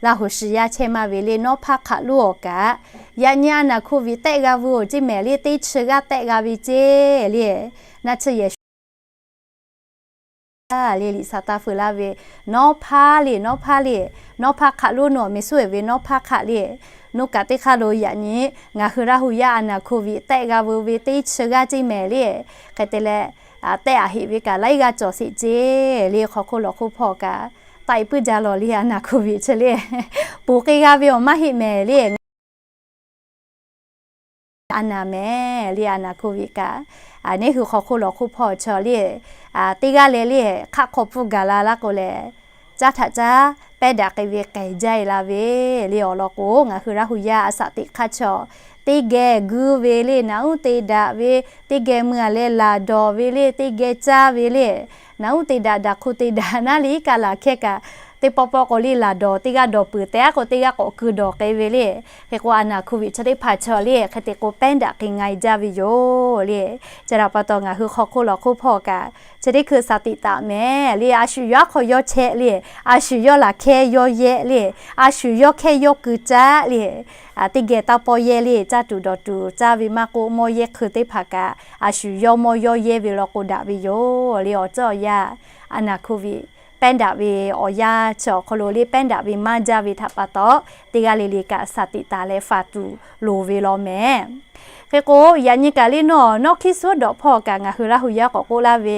Laˇ hu shiˍ yaˇ chehˇ maˇ ve le nawˉ hpaˇ hk'aˆ lonˉ awˬ kaꞈ, yaꞈ nyi a naˍ hko viꞈ tehˆ g'a veu awˬ ceˇ mehˍ le, teˇ chi g'aˇ tehˆ g'a ve ceˇ le. Naˆ tsuhˇ yehˬ shu le liꞈ saˍ taˇ feu laˇ ve, nawˉ hpaˇ le nawˉ hpaˇ le, nawˉ hpaˇ hk'aˆ lonˉ nawˬ mehˍ suhˉ ve nawˉ hpaˇ hk'aˆ le. Nuˇ kaꞈ teˇ hk'aˇ lo yaꞈ nyi ngaˬ hui Laˇ hu yaˇ a naˍ hko viꞈ tehˆ g'a veu ve teˇ chi g'aˇ ceˇ mehˍ le. Hk'e te leh, tehˆ aꞈ heꞈ ve kaꞈ laiˉ g'aˇ cawˬ sheˍ ceˇ le. Hk'aw hk'oˆ lawˬ hk'oˆ hpawˇ kaꞈ taˆ e puiˉ jaˇ law le a naˍ hko viꞈ chi le. Ponˬ k'ai g'a ve awˬ maˇ heˆ mehˍ le. A naˍ mehˍ le a naˍ hko viꞈ kaꞈ, neˇ hui hk'aw hk'oˆ lawˬ hk'oˆ hpawˇ chaw le, teˇ g'aˇ leh le hk'aˆ hk'aw pfuhˇ gaˬ la laˇ k'o lehˬ, caˉ htaꞈ caˉ pehˉ daꞈ k'ai ve k'ehˬ jaˇ e la ve le awˬ lawn k'o, ngaˬ hui Laˇ hu yaˇ a shaꞈ teꞈ hk'aˇ chaw teˇ geh guiˇ ve le, naꞈ uˉ te daꞈ ve, teˇ geh mui a leh laˬ dawˬ ve le, teˇ geh caˇ ve le, naꞈ uˉ te daꞈ daꞈ hk'oˆ te daꞈ naˉ le iˉ kaˆ laˬ hkehˇ kaꞈ, teˇ pawˆ pawˆ k'o le laˬ dawˬ, teˇ g'aˇ dawˬ peuˬ tehꞈ a k'o teˇ g'aˇ k'awꞈ keu dawˬ k'ai ve le. Hk'e k'o a naˍ hko viꞈ chi teˇ hpaˍ chaw le hk'e te k'o pehˉ daꞈ k'ai nga e jaˇ ve yoˬ le. Chi htaꞈ pa taw ngaˬ hui hk'aw hk'oˆ lawˬ hk'oˆ hpawˇ kaꞈ chi teˇ hkui shaˍ tiꞈ taˍ mehˍ le. A shu yawˇ a hk'aw yawˇ chehˇ le, a shu yawˇ laˬ hkehˇ yawˇ yehˆ le, a shu yawˇ hkehˇ yawˇ keu caˉ le, teˇ geh taˇ pawˆ yehˇ le, caˇ tuˬ dawˬ tuˬ caˇ ve maˇ k'oˆ, mawˇ yehˇ hk'eun teˇ hpaˍ kaꞈ a shu yawˇ mawˇ yawˇ yehˇ ve law k'o daꞈ ve yoˬ le. Awˬ ceuˬ awˬ yanˇ a naˍ hko viꞈ pehˉ daꞈ ve awˬ yanˇ chi awˬ hk'aw lo le pehˉ daꞈ ve maˇ jaˇ ve htaꞈ pa taw, teˇ g'aˇ le le kaꞈ shaˍ tiꞈ taˍ leh faˍ tuˬ loˍ ve law mehˍ. Hk'e k'o, yaꞈ nyi kaꞈ le nawˬ, nawˉ hkiˉ suhˉ dawꞈ hpawˇ kaꞈ ngaˬ hui Laˇ hu yaˇ k'awꞈ k'oˆ laˇ ve,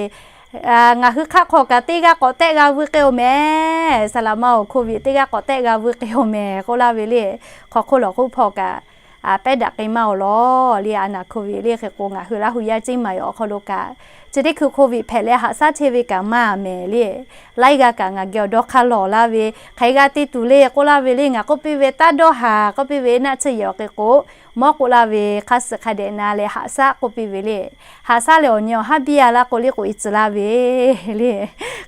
ngaˬ hui hk'aˆ hk'aw kaꞈ teˇ g'aˇ k'awꞈ tehˆ g'a vuiˬ k'ai-oˬ mehˍ. Saˍ laꞈ ma-oˬ, Covid teˇ g'aˇ k'awꞈ tehˆ g'a vuiˬ k'ai-oˬ mehˍ k'oˆ laˇ ve le. Hk'aw hk'oˆ lawˬ k'oˆ hpawˇ kaꞈ pehˉ daꞈ k'ai maˇ-oˬ lawˬ le, a naˍ Covid le. Hk'e k'o, ngaˬ hui Laˇ hu yaˇ Ceˇ maˍ awˬ hk'aw lo kaꞈ, chi teˇ hkui Covid hpehꞈ leh haꞈ shaˉ chehˇ ve kaꞈ maˇ mehˍ le. Laiˉ g'aˇ kaꞈ ngaˬ geh awˬ dawˇ hk'aˇ lawˬ laˇ ve, hk'aˬ hk'e g'a te tuˬ le k'oˆ laˇ ve le. Ngaˬ k'oˆ piˇ ve taˇ dawˇ haˍ, k'oˆ piˇ ve naˆ tsuhˇ yehˬ awˬ hk'e k'o, mawˇ k'oˆ laˇ ve hk'a suhˍ hk'a dehꞈ na leh haꞈ shaˉ k'oˆ piˇ ve le. Haꞈ shaˉ leh awˬ nyi awˬ haˉ biˇ a laˇ k'o le k'oꞈ e tcuh laˇ ve le.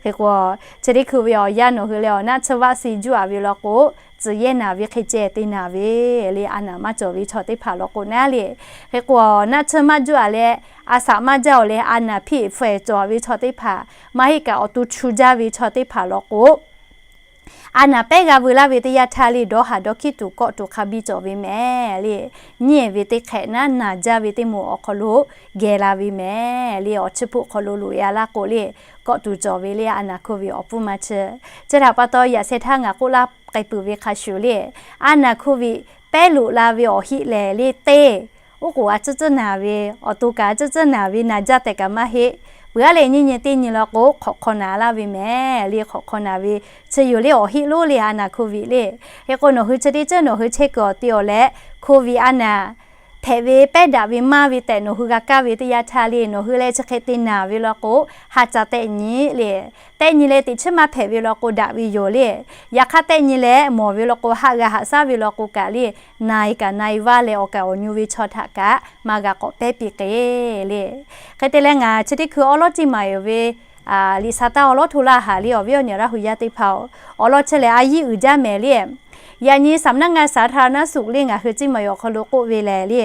Hk'e k'o, chi teˇ hkui ve awˬ yanˇ nawˬ hui leh awˬ naˆ tsuhˇ vaˆ si juˇ a ve law k'o, tcuh yehˇ naˍ ve hk'e ceh te naˍ ve le. A naˍ maˇ cawˬ ve chaw teˇ hpaˍ law k'o naˉ le. Hk'e k'o, naˆ tsuhˇ maˇ juˇ a leh, a shaꞈ maˇ jaˇ-oˬ leh a naˍ hpiˇ hpfuhˇ cawˬ ve chaw teˇ hpaˍ, maˇ heˆ kaꞈ awˬ to chu jaˇ ve chaw teˇ hpaˍ law k'o, a naˍ pehˉ g'a veu laˇ ve teˇ yanˇ htaˇ le, dawˇ haˍ dawˇ hkiˉ tuˬ kawˆ tuˬ hk'a biˇ cawˬ ve mehˍ le. Nyiˇ e ve teˇ hk'ehꞈ naˉ naˍ jaˇ ve teˇ moˍ awˬ hk'aw lo geh la ve mehˍ le. Awˬ chiˇ hpuˆ hk'aw lo loꞈ e a laˇ k'o le, kawˆ tuˬ cawˬ ve le, a naˍ Covid awˬ pfuhˇ ma chi. Chi htaꞈ pa taw, yaꞈ sheh htaˇ ngaˬ k'oˆ laˇ k'ai peuˬ ve hk'a shuˍ le, a naˍ Covid pehˉ loꞈ la ve awˬ heˆ lehˬ le, teˇ oˉ k'oˍ a tcuhˉ tcuhˉ naˍ ve, awˬ to kaꞈ a tcuhˉ tcuhˉ naˍ ve naˍ jaˇ tehꞈ kaꞈ maˇ heˆ. Peuˬ a leh nyiˇ nyi teˇ nyi law k'o, hk'awꞈ hk'aw naˍ laˇ ve mehˍ le. Hk'awꞈ hk'aw naˍ ve chi yoˬ le, awˬ heˆ lonˉ le, a naˍ Covid le. Hk'e k'o, nawˬ hui chi teˇ ceuˬ nawˬ hui chehˇ kuiˬ awˬ te awˬ leh, Covid a naˍ hpehꞈ ve pehˉ daꞈ ve maˇ ve tehꞈ nawˬ hui g'a kaˇ ve teˇ yanˇ htaˇ le, nawˬ hui leh chi hk'e te naˍ ve law k'o, ha ca tehˆ nyi le. Tehˆ nyi leh teꞈ chiˉ maˇ hpehꞈ ve law k'o, daꞈ ve yoˬ le. Yaꞈ hk'aˇ tehˆ nyi leh mawˬ ve law k'o, haˆ g'a haꞈ shaˉ ve law k'o kaꞈ le, na e kaꞈ na e vaˇ leh awˬ kaˍ awˬ nyu ve chaw htaꞈ kaꞈ maˇ g'a k'awꞈ pehˉ piˇ k'e le. Hk'e te leh ngaˬ chi teˇ hkui awˉ lawˉ Ceˇ maˍ yoˬ ve liꞈ sha taˇ awˉ lawˉ hto laˇ haˍ le, awˬ viˉ awˬ nyi Laˇ hu yaˇ teˇ hpaˍ-oˬ. Awˬ lawn chi lehˬ a yiˇ uiˍ jaˇ mehˍ le. Yaꞈ nyi สำนักงานสาธารณสุข le ngaˬ hui Ceˇ maˍ yoˬ awˬ hk'aw lo k'oˆ ve lehˬ le,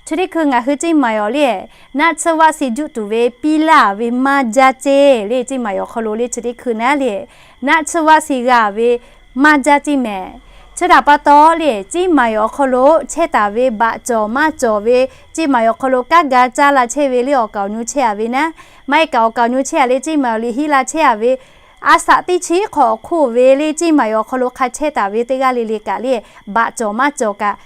chi teˇ hkui ngaˬ hui Ceˇ maˍ yoˬ le, naˆ tsuhˇ vaˆ si juˆ tuˬ ve piˇ laˇ ve maˇ jaˇ ceˇ le. Ceˇ maˍ yoˬ awˬ hk'aw lo le chi teˇ hkui naˉ le, naˆ tsuhˇ vaˆ si g'a ve maˇ jaˇ ceˇ mehˍ. Chi htaꞈ pa taw le, Ceˇ maˍ yoˬ awˬ hk'aw lo chehˇ taˍ ve baꞈ cawˬ maˇ cawˬ ve, Ceˇ maˍ yoˬ awˬ hk'aw lo kanˉ ga caˇ la chehˇ ve le awˬ kaˍ awˬ nyu chehˇ a ve naˉ, maˇ heˆ kaꞈ awˬ kaˍ awˬ nyu chehˇ a le Ceˇ maˍ yoˬ liꞈ hiˉ la chehˇ a ve, a shaꞈ teˇ chi hk'awꞈ hk'oˆ ve le Ceˇ maˍ yoˬ awˬ hk'aw lo hk'a chehˇ taˍ ve teˇ g'aˇ le le kaꞈ le, baꞈ cawˬ maˇ cawˬ kaꞈ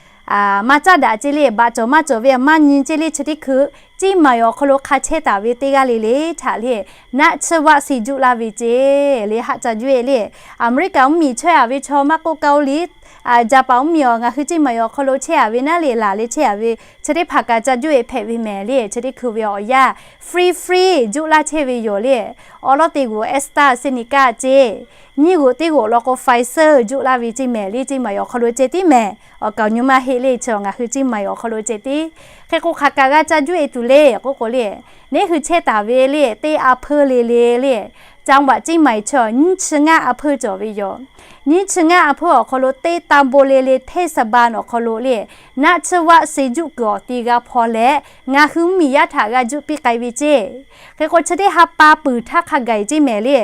maˇ caˇ daꞈ ceˇ le. Baꞈ cawˬ maˇ cawˬ ve maˇ nyi ceˇ le chi teˇ hkui, Ceˇ maˍ yoˬ awˬ hk'aw lo hk'a chehˇ taˍ ve teˇ g'aˇ le le htaꞈ le, naˆ tsuhˇ vaˆ si juˆ laˇ ve ceˇ le. Haˆ ca juˇ e le, Aˍmeˍriˆkaꞈ mvuhˇmiˬ chaweh a ve chaw maˇ k'oˆ kaˇ-oˆ le, Jaˍpaˍ mvuhˇmiˬ awˬ ngaˬ hui Ceˇ maˍ yoˬ awˬ hk'aw lo chehˇ a ve naˉ le laˬ leh chehˇ a ve, chi teˇ hpaˍ kaꞈ ca juˇ e hpehꞈ ve mehˍ le. Chi teˇ hkui ve awˬ yanˇ free free juˆ laˇ chehˇ ve yoˬ le. Awˉ lawˉ teˇ g'oꞈ AstraZeneca ceˇ, nyiˇ g'oꞈ teˇ g'oꞈ law k'o Pfizer juˆ laˇ ve ceˇ mehˍ le. Ceˇ maˍ yoˬ awˬ hk'aw lo ceh tiˉ mehˍ. Awˬ kaˍ awˬ nyu maˇ heˆ le, chi ngaˬ hui Ceˇ maˍ yoˬ awˬ hk'aw lo ceh tiˉ. Hk'e k'o hk'aˬ kaꞈ g'a ca juˇ e tuˬ le k'oˆ k'o le, neˇ hui chehˇ taˍ ve le teˇ a hpeuˇ le le le, จังหวัดเชียงใหม่ chaw nyiˇ chi ngaˇ a hpeuˇ cawˬ ve yoˬ. Nyiˇ chi ngaˇ a hpeuˇ awˬ hk'aw lo teˇ ตำบล le le เทศบาล awˬ hk'aw lo le, naˆ tsuhˇ vaˆ si juˆ kuiˬ awˬ ti g'a hpaw leh, ngaˬ hui mvuhˇmiˬ yaˇ htaꞈ g'a juˆ piˇ k'ai ve ceˇ. Hk'e k'o chi teˇ ha pa peuˬ htaˇ hk'a gaˬ e ceˇ mehˍ le.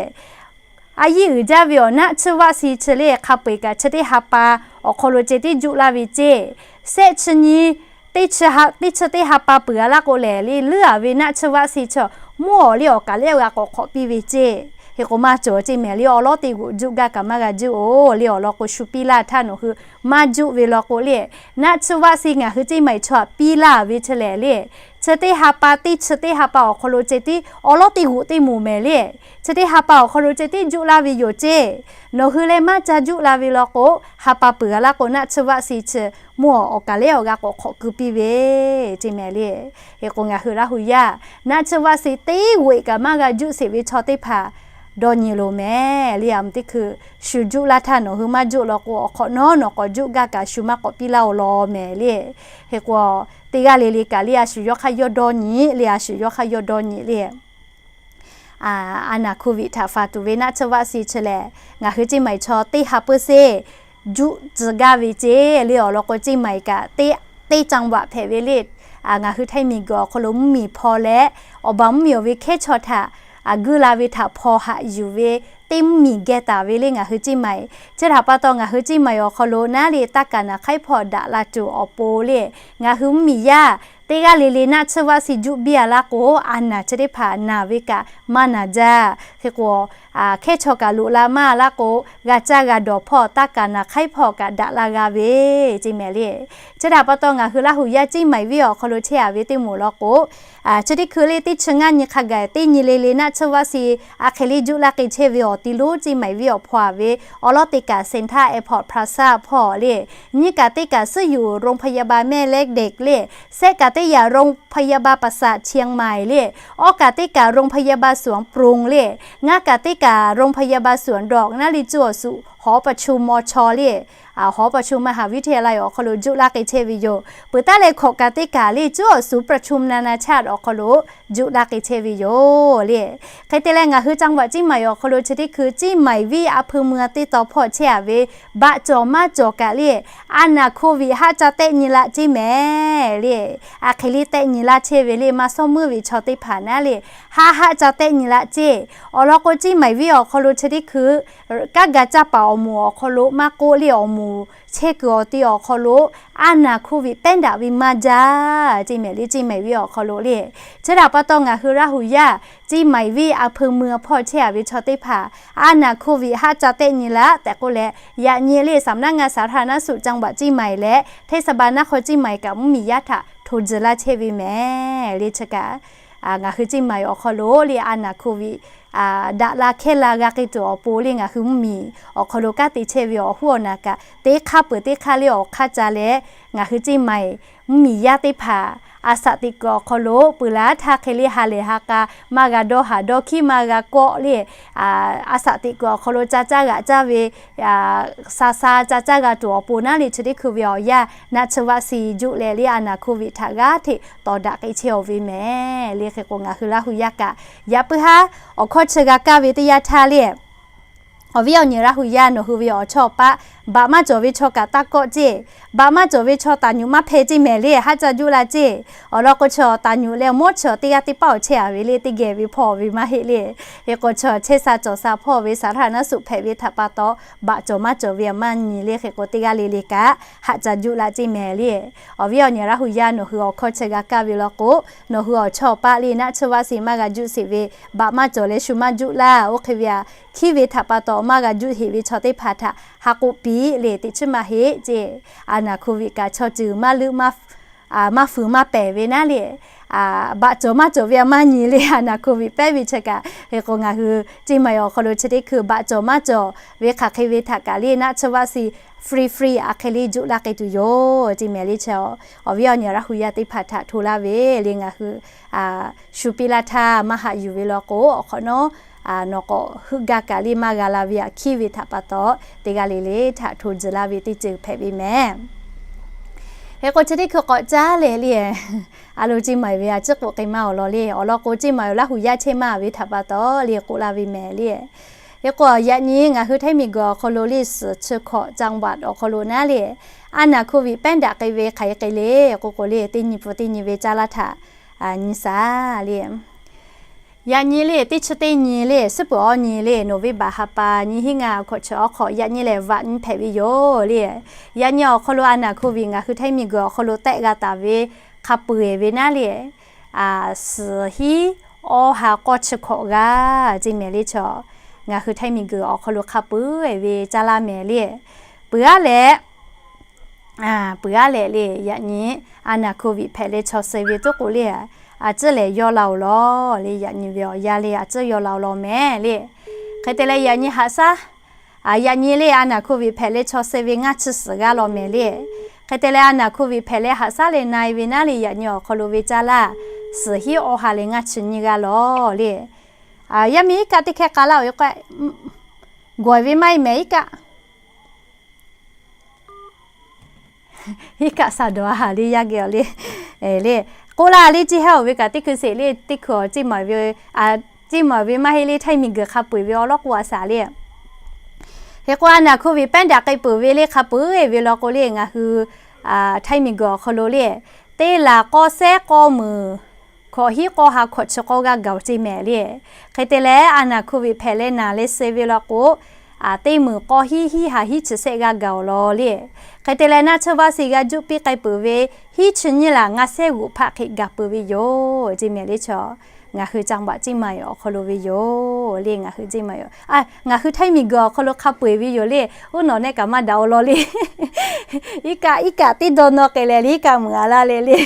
A yiˇ uiˍ jaˇ ve awˬ naˆ tsuhˇ vaˆ si chi le hk'a peu eˬ kaꞈ chi teˇ ha pa awˬ hk'aw lo ceh tiˉ juˆ laˇ ve ceˇ. Shehˆ chi nyi, teˇ chi ha, teˇ chi teˇ ha pa peuˬ a laˇ k'o lehˬ le, leuˉ a ve naˆ tsuhˇ vaˆ si chi mvuhˇ awˬ le awˬ kaˍ lehˉ g'a k'awꞈ hk'awꞈ piˇ ve ceˇ. Hk'e k'o maˇ cawˬ ceˇ mehˍ le, awˉ lawˉ teˇ g'oꞈ juˆ gaˇ kaꞈ maˇ g'a juˆ-oˬ le. Awˬ lawn k'o shu piˇ laˇ htaˇ nawˬ hui maˇ juˆ ve law k'o le, naˆ tsuhˇ vaˆ si ngaˬ hui Ceˇ maˍ chaw htaꞈ piˇ laˇ ve chi lehˬ le, chi teˇ ha pa teˇ chi teˇ ha pa awˬ hk'aw lo ceh tiˉ awˉ lawˉ teˇ g'oꞈ teˇ moˍ mehˍ le. Chi teˇ ha pa awˬ hk'aw lo ceh tiˉ juˆ laˇ ve yoˬ ceˇ. Nawˬ hui leh maˇ ca juˆ la ve law k'o, ha pa peuˬ a laˇ k'o naˆ tsuhˇ vaˆ si chi mvuhˇ awˬ kaˍ lehˉ awˬ g'a k'awꞈ hk'awꞈ keu piˇ ve ceˇ mehˍ le. Hk'e k'o ngaˬ hui Laˇ hu yaˇ naˆ tsuhˇ vaˆ si teˇ g'oꞈ e kaꞈ maˇ g'a juˆ sheˍ ve chaw teˇ hpaˍ dawˇ nyi loˬ mehˍ le. A mvuhˇ teˇ hkui shu juˆ laˇ htaˇ nawˬ hui maˇ juˆ law k'o, awˬ hk'awꞈ nawˉ nawˬ k'awꞈ juˆ gaˇ kaꞈ shu maˇ k'awꞈ piˇ laˇ-oˬ law mehˍ le. Hk'e k'o teˇ g'aˇ le le kaꞈ le a shu yawˇ hk'aˇ yawˇ dawˇ nyi le, a shu yawˇ hk'aˇ yawˇ dawˇ nyi le. A naˍ Covid htaꞈ faˍ tuˬ ve naˆ tsuhˇ vaˆ si chi lehˬ, ngaˬ hui Ceˇ maˍ chaw teˇ ha peuˬ seˍ juˆ tcuh gaˇ ve ceˇ le. Awˬ lawn k'o Ceˇ maˍ kaꞈ teˇ จังหวัด hpehꞈ ve le. Ngaˬ hui Htaiˇ miˬ guiˬ awˬ hk'aw lo mvuhˇmiˬ hpaw leh, awˬ baˬ mvuhˇmiˬ awˬ ve hkehˉ chaw htaꞈ guˇ la ve htaꞈ hpaw haꞈ yuˬ ve teˇ mvuhˇmiˬ geh taˍ ve le ngaˬ hui Ceˇ maˍ. Chi htaꞈ pa taw ngaˬ hui Ceˇ maˍ awˬ hk'aw lo naˉ le taˇ kaˍ naˍ hk'aiˉ hpawˇ daꞈ la tuˬ awˬ pon le, ngaˬ hui mvuhˇmiˬ yaˇ Teˇ g'aˇ le le naˆ tsuhˇ vaˆ si juˆ biˇ a laˇ k'o, a naˬ chi teˇ hpaˍ naˬ ve kaꞈ maˇ naˬ jaˇ. Hk'e k'o, hkehˇ chaw kaꞈ loꞈ la maˇ laˇ k'o, g'a caˇ g'a dawˬ hpawˇ taˇ kaˍ naˬ hk'aiˉ hpawˇ kaꞈ daꞈ la g'a ve ceˇ mehˍ le. Chi htaꞈ pa taw ngaˬ hui Laˇ huˍ yaˇ Ciˇ maiˍ viˉ awˬ hk'aw lo chehˇ a ve teˇ moˍ law k'o, chi teˇ hkui le teˇ chi ngaˇ nyi hk'a gaˬ teˇ nyi le le naˆ tsuhˇ vaˆ si a hk'e le juˆ laˇ k'ai chehˇ ve awˬ ti lonˉ Ciˇ maiˍ viˉ awˬ hpawˇ a ve awˬ lawn teˇ kaꞈ Centre Airport Plaza hpawˇ le, nyiˇ kaꞈ teˇ kaꞈ suhˉ yuˬ โรงพยาบาลแม่เหล็ก le, shehˆ kaꞈ teˇ yaꞈ โรงพยาบาลประสาทเชียงใหม่ le, awˇ kaꞈ teˇ kaꞈ โรงพยาบาลสวนปรุง le, ngaˇ kaꞈ teˇ kaꞈ โรงพยาบาลสวนดอก naˉ le cuˇ awˬ suhˍ หอประชุมมช le, หอประชุมมหาวิทยาลัย awˬ hk'aw lo juˆ laˇ k'ai chehˇ ve yoˬ. Peuˬ taˉ leh hkawꞈ kaꞈ teˇ kaꞈ le cuˇ awˬ suhˍ ประชุมนานาชาติ awˬ hk'aw lo juˆ laˇ k'ai chehˇ ve yoˬ le. Hk'e te leh ngaˬ hui จังหวัดเชียงใหม่ awˬ hk'aw lo chi teˇ hkui Ciˇ maiˍ viˉ a hpui mui a teˇ taw hpawˇ chehˇ a ve baꞈ cawˬ maˇ cawˬ kaꞈ le, a naˬ โควิด haˆ ca tehˆ nyi laˇ ceˇ mehˍ le. A hk'e le tehˆ nyi laˇ chehˇ ve le maˇ shawˉ meuˇ ve chaw teˇ hpaˍ naˉ le, haˆ haˆ ca tehˆ nyi laˇ ceˇ. Awˬ lawn k'o Ciˇ maiˍ viˉ awˬ hk'aw lo chi teˇ hkui kanˉ ga caˇ paˍ awˬ moˍ awˬ hk'aw lo maˇ k'oˆ le awˬ moˍ chehˇ kuiˬ awˬ ti awˬ hk'aw lo a naˬ โควิด pehˉ daꞈ ve maˇ jaˇ ceˇ mehˍ le Ciˇ maiˍ viˉ awˬ hk'aw lo le. Chi htaꞈ pa taw ngaˬ hui Laˇ huˍ yaˇ Ciˇ maiˍ viˉ a hpui mui a hpawˇ chehˇ a ve chaw teˇ hpaˍ a naˬ โควิด haˆ ca tehˆ nyi laˇ tehꞈ k'oˆ leh, yaꞈ nyi le สำนักงานสาธารณสุข จังหวัดเชียงใหม่ leh hteˇ saˍ ba naˆ hk'aw Ciˇ maiˍ kaꞈ mvuhˇmiˬ yaˇ htaꞈ hto tcuh laˇ chehˇ ve mehˍ le. Chi kaꞈ ngaˬ hui Ciˇ maiˍ awˬ hk'aw lo le a naˬ โควิด daꞈ la hkehˇ la g'a k'ai tuˬ awˬ pon le ngaˬ hui mvuhˇmiˬ awˬ hk'aw lo kanˉ te chehˇ ve awˬ hoˉ awˬ naˬ kaꞈ teˇ hk'aˇ peuˬ teˇ hk'aˇ le awˬ hk'aˇ ca leh, ngaˬ hui Ciˇ maiˍ mvuhˇmiˬ yaˇ teˇ hpaˍ a shaꞈ teꞈ kuiˬ awˬ hk'aw lo peuˬ laˬ htaˇ hk'e le ha lehˬ ha k'a maˇ g'a dawˇ haˍ dawˇ hkiˉ maˇ g'a kawˆ le, a shaꞈ teꞈ kuiˬ awˬ hk'aw lo ca caˇ g'aꞈ caˇ ve, sa sa ca caˇ g'a tuˬ awˬ pon naˉ le chi teˇ hkui ve awˬ yanˇ naˆ tsuhˇ vaˆ si juˆ leh le a naˬ โควิด htaꞈ g'aˇ hteꞈ tawˍ daꞈ k'ai chehˇ aˬ ve mehˍ le. Hk'e k'o ngaˬ hui Laˇ huˍ yaˇ kaꞈ yaꞈ puiˉ haˉ awˬ hkawˇ chi g'a kaˇ ve teˇ yanˇ htaˇ le, awˬ viˉ awˬ nyi Laˇ huˍ yaˇ nawˬ hui ve awˬ chawˇ awˬ paˆ baꞈ maˇ cawˬ ve chaw kaꞈ taˇ kawˆ ceˇ. Baꞈ maˇ cawˬ ve chaw taˍ nyuꞈ maˇ hpeh ceˇ mehˍ le, haˆ ca juˆ la ceˇ. Awˬ lawn k'o chaw taˍ nyuꞈ leh mawˇ chaw teˇ g'aˇ teˇ paˆ awˬ chehˇ a ve le teˇ geh ve hpawˇ ve maˇ heˆ le. Hk'e k'o chaw chehˇ sha cawˬ sha hpawˇ ve สาธารณสุข hpehꞈ ve htaꞈ pa taw baꞈ cawˬ maˇ cawˬ ve a maˇ nyi le. Hk'e k'o teˇ g'aˇ le le kaꞈ haˆ ca juˆ la ceˇ mehˍ le. Awˬ viˉ awˬ nyi Laˇ huˍ yaˇ nawˬ hui awˬ hkawˇ chi g'a kaˇ ve law k'o, nawˬ hui awˬ chawˇ awˬ paˆ le naˆ tsuhˇ vaˆ si maˇ g'a juˆ sheˍ ve, baꞈ maˇ cawˬ leh shu maˇ juˆ laˇ oˇ hk'e ve a hkiˉ ve htaꞈ pa taw maˇ g'a juˆ sheˍ ve chaw teˇ hpaˍ htaꞈ ha k'oˆ piˇ le teꞈ chiˉ maˇ heˆ ceˇ. A naˬ โควิด kaꞈ chaw ceuˬ maˇ leuˆ maˇ fuiˍ maˇ pehˍ ve naˉ le, baꞈ cawˬ maˇ cawˬ ve a maˇ nyi le a naˬ โควิด pehˉ ve chi kaꞈ. Hk'e k'o ngaˬ hui Ciˇ maiˍ awˬ hk'aw lo chi teˇ hkui baꞈ cawˬ maˇ cawˬ ve hk'aˬ hk'e ve htaꞈ kaꞈ le naˆ tsuhˇ vaˆ si free free a hk'e le juˆ laˇ k'ai tuˬ yoˬ ceˇ mehˍ le. Chi awˬ viˉ awˬ nyi Laˇ huˍ yaˇ teˇ hpaˍ htaꞈ hto laˇ ve le ngaˬ hui shu piˇ laˇ htaˇ maˇ haꞈ yuˬ ve law k'o awˬ hk'awꞈ nawˉ nawˬ k'awꞈ heuˆ gaˇ kaꞈ le maˇ g'a la ve a hkiˉ ve htaꞈ pa taw teˇ g'aˇ le le htaꞈ hto tcuh laˇ ve teˇ ceuˬ hpehꞈ ve mehˍ. Hk'e k'o chi teˇ hkui k'awꞈ caˉ leh le, a lo Ciˇ maiˍ ve a ciˉ k'oˆ k'ai maˇ awˬ lawn le. Awˬ lawn k'o Ciˇ maiˍ Laˇ huˍ yaˇ chehˇ maˇ ve htaꞈ pa taw le k'oˆ laˇ ve mehˍ le. Hk'e k'o yaꞈ nyi ngaˬ hui Htaiˇ miˬguiˬ awˬ hk'aw lo le suhˍ chi hkawꞈ จังหวัด awˬ hk'aw lo naˉ le, a naˬ โควิด pehˉ daꞈ k'ai ve hk'aˬ hk'e le k'oˆ k'o le teˇ nyi pfuhˍ teˇ nyi ve caˇ laˇ htaꞈ nyi shaˍ le. Yaꞈ nyi le teˇ chi teˇ nyi le suhˉ peuˬ awˬ nyi le November ha pa nyiˇ hinˉ ngaˇ hkawꞈ chi awˬ hk'awꞈ yaꞈ nyi lehˬ vaꞈ nyi hpehꞈ ve yoˬ le. Yaꞈ nyi awˬ hk'aw lo a naˬ โควิด ngaˬ hui Htaiˇ miˬguiˬ awˬ hk'aw lo tehˆ g'a taˍ ve hk'a peu-eˬ ve naˉ le, suhˍ hinˉ awˇ ha k'awˇ chi hkawꞈ g'aˇ ceˇ mehˍ le. Chaw ngaˬ hui Htaiˇ miˬguiˬ awˬ hk'aw lo hk'a peu-eˬ ve caˇ laˇ mehˍ le. Peuˬ aˉ leh peuˬ aˉ leh le yaꞈ nyi a naˬ โควิด hpehꞈ leh chaw suh ve tuˉ k'o le, a ciˉ lehˬ yaw la-oˬ law le. Yaꞈ nyi ve awˬ yanˇ le a ciˉ yaw la-oˬ law mehˍ le. Hk'e te leh yaꞈ nyi haꞈ shaˉ, yaꞈ nyi le a naˬ โควิด hpehꞈ leh chaw suh ve ngaˇ chi suhˍ g'aˇ law mehˍ le. Hk'e te leh a naˬ โควิด hpehꞈ leh haꞈ shaˉ leh na-e ve naˉ le yaꞈ nyi awˬ hk'aw lo ve caˇ laˇ suhˍ hinˉ awˇ ha leh ngaˇ chi nyi g'aˇ law le. Yaˇ miˇ iˉ kaˆ teˇ hkehˇ k'a laˇ-oˬ ve k'o, gawˬ ve maˇ heˆ mehˍ iˉ kaˆ. Iˉ kaˆ sha dawˬ a haˍ le yaˇ geh awˬ le. Le k'oˆ laˇ le ciˇ hehnˇ-oˬ ve kaꞈ teˇ hkui sheˍ le teˇ hkui awˬ ciˇ maˍ ve, ciˇ maˍ ve maˇ heˆ le Htaiˇ miˬguiˬ hk'a peu-eˬ ve awˬ lawn k'o a shaˍ le. Hk'e k'o a naˬ โควิด pehˉ daꞈ k'ai peuˬ ve le hk'a peu-eˬ ve law k'o le ngaˬ hui Htaiˇ miˬguiˬ awˬ hk'aw lo le teˇ laˬ k'awˇ sehˉ k'awˇ meunˍ hkawꞈ hinˉ k'awˇ ha hkawꞈ chi k'awˇ g'aˇ gaˬ-oˬ ceˇ mehˍ le. Hk'e te leh a naˬ โควิด hpehꞈ leh naˬ leh suh ve law k'o, teˇ meunˍ k'awˇ hiˉ hiˉ ha hiˉ chi sehˆ g'aˇ gaˬ awˬ lawn le. Hk'e te leh naˆ tsuhˇ vaˇ si g'a juˆ piˇ k'ai peuˬ ve hiˉ chi nyiˇ laˬ ngaˇ sehˉ g'uꞈ hpaˆ hk'e gaˬ peuˬ ve yoˬ. Ceˇ mehˍ le chaw, ngaˬ hui จังหวัดเชียงใหม่ awˬ hk'aw lo ve yoˬ le. Ngaˬ hui เชียงใหม่ awˬ, ngaˬ hui htaiˇ miˬguiˬ awˬ hk'aw lo hk'a peu eˬ ve yoˬ le. Uˉ nawˬ nehˆ kaꞈ maˇ daꞈ awˬ lawn le. Iˉ kaˆ iˉ kaˆ teˇ dawˇ nawˇ k'ai leh le iˉ kaˆ meuꞈ a laˇ le le.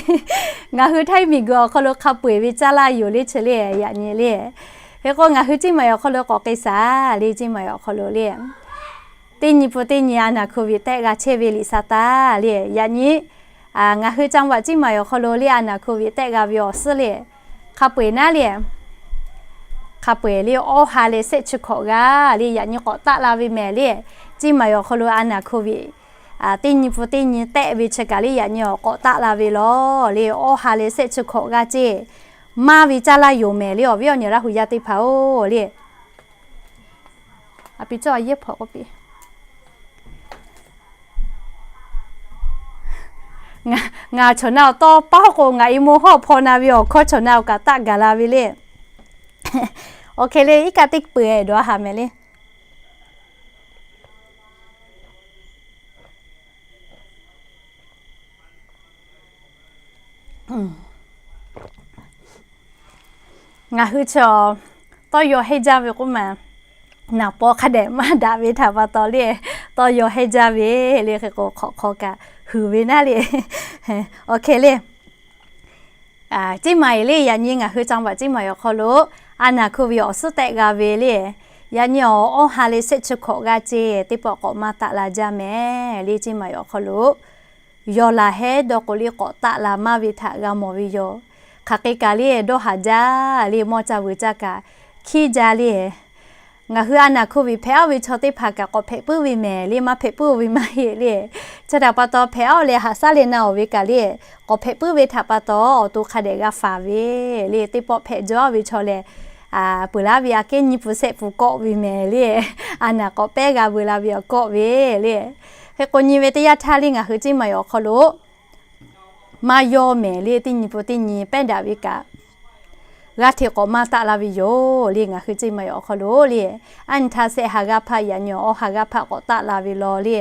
Ngaˬ hui htaiˇ miˬguiˬ awˬ hk'aw lo hk'a peu eˬ ve caˇ laˇ yoˬ le chi le yaꞈ nyi le. Hk'e k'o ngaˬ hui เชียงใหม่ awˬ hk'aw lo k'awꞈ k'ai shaˍ le เชียงใหม่ awˬ hk'aw lo le. Teˇ nyi pun teˇ nyi a naˬ โควิด tehˆ g'a chehˇ ve liꞈ sa taˍ le yaꞈ nyi. Ngaˬ hui จังหวัดเชียงใหม่ awˬ hk'aw lo le a naˬ โควิด tehˆ g'a ve awˬ suhˉ le. Hk'a peu eˬ naˉ le. Hk'a peu eˬ le awˇ ha leh sehˆ chi hkawꞈ g'aˇ le yaꞈ nyi k'awꞈ taˆ la ve mehˍ le. เชียงใหม่ awˬ hk'aw lo a naˬ โควิด teˇ nyi pun teˇ nyi tehˆ ve chi kaꞈ le yaꞈ nyi awˬ k'awꞈ taˆ la ve law le awˇ ha leh sehˆ chi hkawꞈ g'aˇ ceˇ. Maˇ ve caˇ laˇ yoˬ mehˍ le awˬ viˉ awˬ nyi Laˇ huˍ yaˇ teˇ hpaˍ-oˬ le. A pi cawˇ a yehˇ hpaw k'oˆ piˇ. Ngaˬ chaw na awˬ tawˇ paˉ k'o ngaˬ i mo hawˇ hpaw na ve awˬ hkawˇ chaw na awˬ kaꞈ taˆ gaˬ la ve le. Awˬ hk'e le iˉ kaˆ teˇ peu eˬ dawˬ a haˍ mehˍ le. Ngaˬ hui chaw tawˇ yaw hehnˇ jaˇ ve k'oˆ ma, naˍ paw hk'a dehꞈ maˇ daꞈ ve htaꞈ pa taw le, tawˇ yaw hehnˇ jaˇ ve le hk'e k'o hk'awꞈ hk'aw kaꞈ huiˍ ve naˉ le. Awˬ hk'e le, เชียงใหม่ le yaꞈ nyi ngaˬ hui จังหวัดเชียงใหม่ awˬ hk'aw lo a naˬ โควิด awˬ suhˉ tehˆ g'a ve le. Yaꞈ nyi awˬ awˇ ha leh sehˆ chi hkawꞈ g'aˇ ceˇ teˇ pawˆ k'awꞈ maˇ taˆ la jaˇ mehˍ le เชียงใหม่ awˬ hk'aw lo. Yaw laˬ hehˉ dawˇ k'o le k'awꞈ taˆ la maˇ ve htaꞈ g'a mawˬ ve yoˬ. Hk'aˬ hk'e kaꞈ le dawˇ haˍ jaˇ le mawˇ caˇ vuiˬ caˇ kaꞈ hkiˉ jaˇ le. Ngaˬ hui a naˬ โควิด hpehꞈ aˉ ve chaw teˇ hpaˍ kaꞈ k'awꞈ hpehꞈ puiˉ ve mehˍ le maˇ hpehꞈ puiˉ ve maˇ heˆ le. Chi htaꞈ pa taw hpehꞈ aˉ leh haꞈ shaˉ leh na awˬ ve kaꞈ le k'awꞈ hpehꞈ puiˉ ve htaꞈ pa taw awˬ to hk'a dehꞈ g'a faˍ ve le teˇ pawˆ hpehꞈ jaw ve chaw lehˬ, peuˬ laˇ ve aꞈ kehˉ nyiˇ pun sehˆ pun kawˆ ve mehˍ le. A naˬ k'awꞈ pehˉ g'a veu la ve awˬ kawˆ ve le. Hk'e k'o nyi ve teˇ yanˇ htaˇ le ngaˬ hui เชียงใหม่ awˬ hk'aw lo maˇ yawˇ mehˍ le teˇ nyi pun teˇ nyi pehˉ daꞈ ve kaꞈ g'aˇ hteꞈ k'awꞈ maˇ taˆ la ve yoˬ le ngaˬ hui เชียงใหม่ awˬ hk'aw lo le. Aˉ nyi htaˇ sehˆ ha g'aˇ hpaˆ yaꞈ nyi awˇ ha g'aˇ hpaˆ k'awꞈ taˆ la ve law le.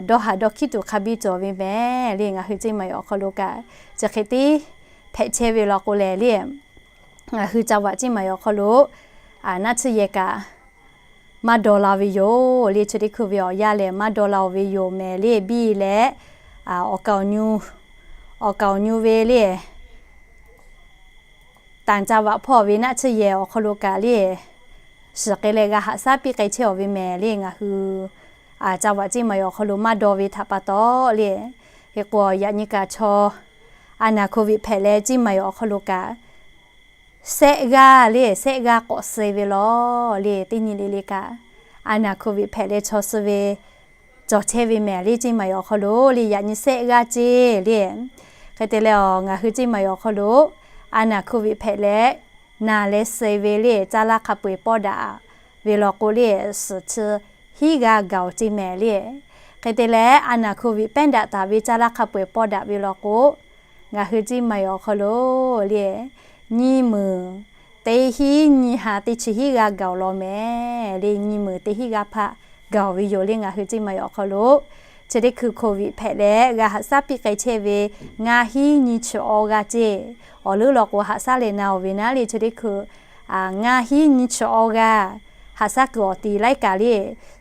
Dawˇ haˍ dawˇ hkiˉ tuˬ hk'a biˇ cawˬ ve mehˍ le ngaˬ hui เชียงใหม่ awˬ hk'aw lo kaꞈ chi hk'e te hpehꞈ chehˇ ve law k'o lehˬ le. Ngaˬ hui จังหวัดเชียงใหม่ awˬ hk'aw lo naˆ tsuhˇ yehˬ kaꞈ maˇ daw la ve yoˬ le chi teˇ hkui ve awˬ yanˇ lehˬ maˇ daw la oˬ ve yoˬ mehˍ le biˇ leh awˬ kaˍ awˬ nyu ve le ต่างจังหวัด hpawˇ ve naˆ tsuhˇ yehˬ awˬ hk'aw lo kaꞈ le shiˍ k'ai leh g'a haꞈ shaˉ piˇ k'ai chehˇ awˬ ve mehˍ le ngaˬ hui จังหวัดเชียงใหม่ awˬ hk'aw lo maˇ daw ve htaꞈ pa taw le. Hk'e k'o yaꞈ nyi kaꞈ chaw a naˬ โควิด hpehꞈ leh เชียงใหม่ awˬ hk'aw lo kaꞈ sehˆ g'aˇ le sehˆ g'aˇ k'awꞈ suh ve law le teˇ nyi le le kaꞈ a naˬ โควิด hpehꞈ leh chaw suh ve cawˬ chehˇ ve mehˍ le เชียงใหม่ awˬ hk'aw lo le yaꞈ nyi sehˆ g'aˇ ceˇ le. Hk'e te leh ngaˬ hui เชียงใหม่ awˬ hk'aw lo a naˬ โควิด hpehꞈ leh naˬ leh suh ve le caˇ laˇ hk'a peu eˬ pawˆ daꞈ ve law k'o le suhˍ chi hiˉ g'aˇ gaˬ oˬ ceˇ mehˍ le. Hk'e te leh a naˬ โควิด pehˉ daꞈ taˍ ve caˇ laˇ hk'a peu eˬ pawˆ daꞈ ve law k'o ngaˬ hui เชียงใหม่ awˬ hk'aw lo le nyiˇ meunˍ teˇ hiˉ nyiˇ ha teˇ chi hiˉ g'aˇ gaˬ oˬ law mehˍ le nyiˇ meunˍ teˇ hiˉ g'aˇ hpaˆ gaˬ oˬ ve yoˬ le ngaˬ hui เชียงใหม่ awˬ hk'aw lo. Chi teˇ hkui โควิด hpehꞈ leh g'a haꞈ shaˉ piˇ k'ai chehˇ ve ngaˇ hiˉ nyiˇ chi awˇ g'aˇ ceˇ. Awˬ leuˉ law k'o haꞈ shaˉ leh na oˬ ve naˉ le chi teˇ hkui ngaˇ hiˉ nyiˇ chi awˇ g'aˇ haꞈ shaˉ kuiˬ awˬ ti laiˉ kaꞈ le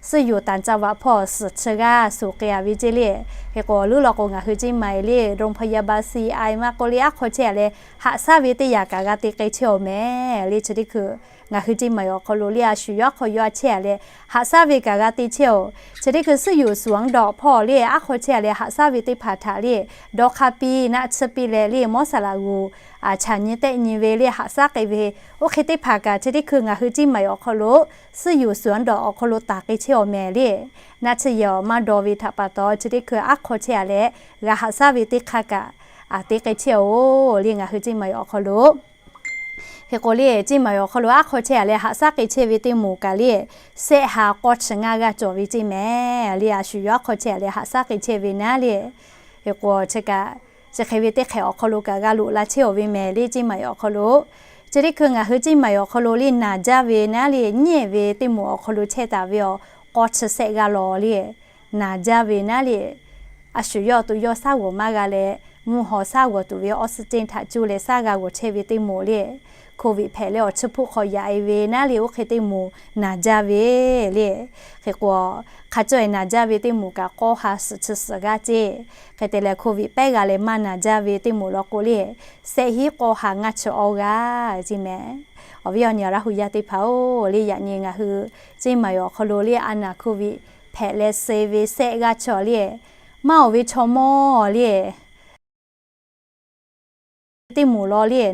suhˆ yoˬ ต่างจังหวัด hpawˇ suhˍ chi g'aˇ suhˍ k'ai a ve ceˇ le. Hk'e k'o awˬ leuˉ law k'o ngaˬ hui เชียงใหม่ le โรงพยาบาล CI maˇ k'oˆ le aˉ hk'aw chehˇ a leh haꞈ shaˉ ve teˇ yanˇ kaꞈ g'a te k'ai chehˇ awˬ mehˍ le chi teˇ hkui ngaˬ hui เชียงใหม่ awˬ hk'aw lo le a shu yawˇ aˉ hk'aw yawˇ a chehˇ a leh haꞈ shaˉ ve kaꞈ g'a te chehˇ oˬ. Chi teˇ hkui suhˆ yoˬ สวนดอก hpawˇ le aˉ hk'aw chehˇ a leh haꞈ shaˉ ve teˇ hpaˍ htaꞈ le dawˇ hk'aˇ piˇ naˆ tsuhˇ piˇ leh le mawˇ saˍ laꞈ g'uˬ chaꞈ nyi tehˆ nyi ve le haꞈ shaˉ k'ai ve oˇ hk'e teˇ hpaˍ kaꞈ chi teˇ hkui ngaˬ hui เชียงใหม่ awˬ hk'aw lo suhˆ yoˬ สวนดอก awˬ hk'aw lo taˍ k'ai chehˇ awˬ mehˍ le. Naˆ tsuhˇ yehˬ awˬ maˇ daw ve htaꞈ pa taw chi teˇ hkui aˉ hk'aw chehˇ a leh g'a haꞈ shaˉ ve teˇ hk'aˇ kaꞈ te k'ai chehˇ oˬ le ngaˬ hui เชียงใหม่ awˬ hk'aw lo. Hk'e k'o le เชียงใหม่ awˬ hk'aw lo aˉ hk'aw chehˇ a leh haꞈ shaˉ k'ai chehˇ ve teˇ moˍ kaꞈ le sehˆ ha k'awˇ chi ngaˇ g'aˇ cawˬ ve ceˇ mehˍ le a shu yawˇ aˉ hk'aw chehˇ a leh haꞈ shaˉ k'ai chehˇ ve naˉ le. Hk'e k'o chi kaꞈ chi hk'e ve teˇ hk'ehꞈ awˬ hk'aw lo kaꞈ g'a loꞈ la chehˇ awˬ ve mehˍ le เชียงใหม่ awˬ hk'aw lo. Chi teˇ hkui ngaˬ hui Ceˇ maˬ awˬ hk'aw lo le naˬ jaˇ ve naˉ le, nyiˇ ehˍ ve teˇ moˍ awˬ hk'aw lo chehˇ taˍ ve awˬ k'aw chi sehˆ g'aˇ law le, naˬ jaˇ ve naˉ le, a shu yawˇ to yawˇ shaˉ g'awˬ maˇ g'a leh, mvuhˇ haw shaˉ g'awˬ tuˬ ve oxygen htaꞈ cuˇ leh shaˉ g'a g'awˬ chehˇ ve teˇ moˍ le, Covid hpehꞈ leh awˬ chi hpfuhˆ hk'aw yaꞈ e ve naˉ le, oˇ hk'e teˇ moˍ naˬ jaˇ ve le. Hk'e k'o, hk'a cawˬ e naˬ jaˇ ve teˇ moˍ kaꞈ k'aw ha suhˍ chi suhˍ g'aˇ ceˇ. Hk'e te leh Covid pehˉ g'a leh maˇ naˬ jaˇ ve teˇ moˍ law k'o le, sehˆ hinˉ k'aw ha ngaˇ chi awˇ g'aˇ ceˇ mehˍ. Awˬ viˉ awˬ nyi Laˇ hu yaˇ teˇ hpaˍ-oˬ le, yaꞈ nyi ngaˬ hui Ceˇ maˬ awˬ hk'aw lo le a naˬ Covid hpehꞈ leh suh ve sehˆ g'aˇ chi le, maˇ oˬ ve chaw mawˇ le teˇ moˍ law le,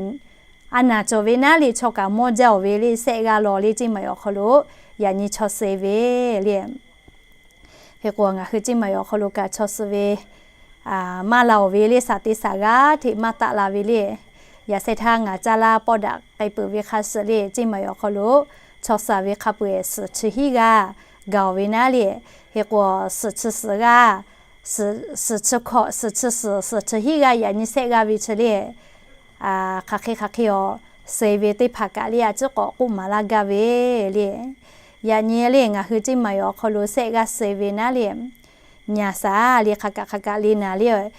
a naˬ cawˬ ve naˉ le chaw kaꞈ mawˇ jaˇ oˬ ve le, sehˆ g'aˇ law le Ceˇ maˬ awˬ hk'aw lo yaꞈ nyi chaw suh ve le. Hk'e k'o, ngaˬ hui Ceˇ maˬ awˬ hk'aw lo kaꞈ chaw suh ve maˇ la oˬ ve le, shaˍ te shaˍ g'aˇ hteꞈ maˇ taˆ la ve le. Yaꞈ sheh htaˇ ngaˬ caˇ laˇ pawˆ daꞈ k'ai peuˬ ve hk'a shuˍ le, Ceˇ maˬ awˬ hk'aw lo chaw suh ve hk'a peu-eˬ suhˍ chi hiˉ g'aˇ gaˬ oˬ ve naˉ le. Hk'e k'o, suhˍ chi suhˍ g'aˇ, suhˍ chi hkawꞈ, suhˍ chi suhˍ, suhˍ chi hiˉ g'aˇ yaꞈ nyi sehˆ g'aˇ ve chi le, hk'aˬ hk'e hk'aˬ hk'e awˬ suh ve teˇ hpaˍ kaꞈ le a ciˉ k'awꞈ k'oˆ maˍ laˇ gaˇ ve le. Yaꞈ nyi le ngaˬ hui Ceˇ maˬ awˬ hk'aw lo sehˆ g'aˇ suh ve naˉ le, nyaˍ shaˍ le hk'a kaꞈ hk'a kaꞈ le naˍ le,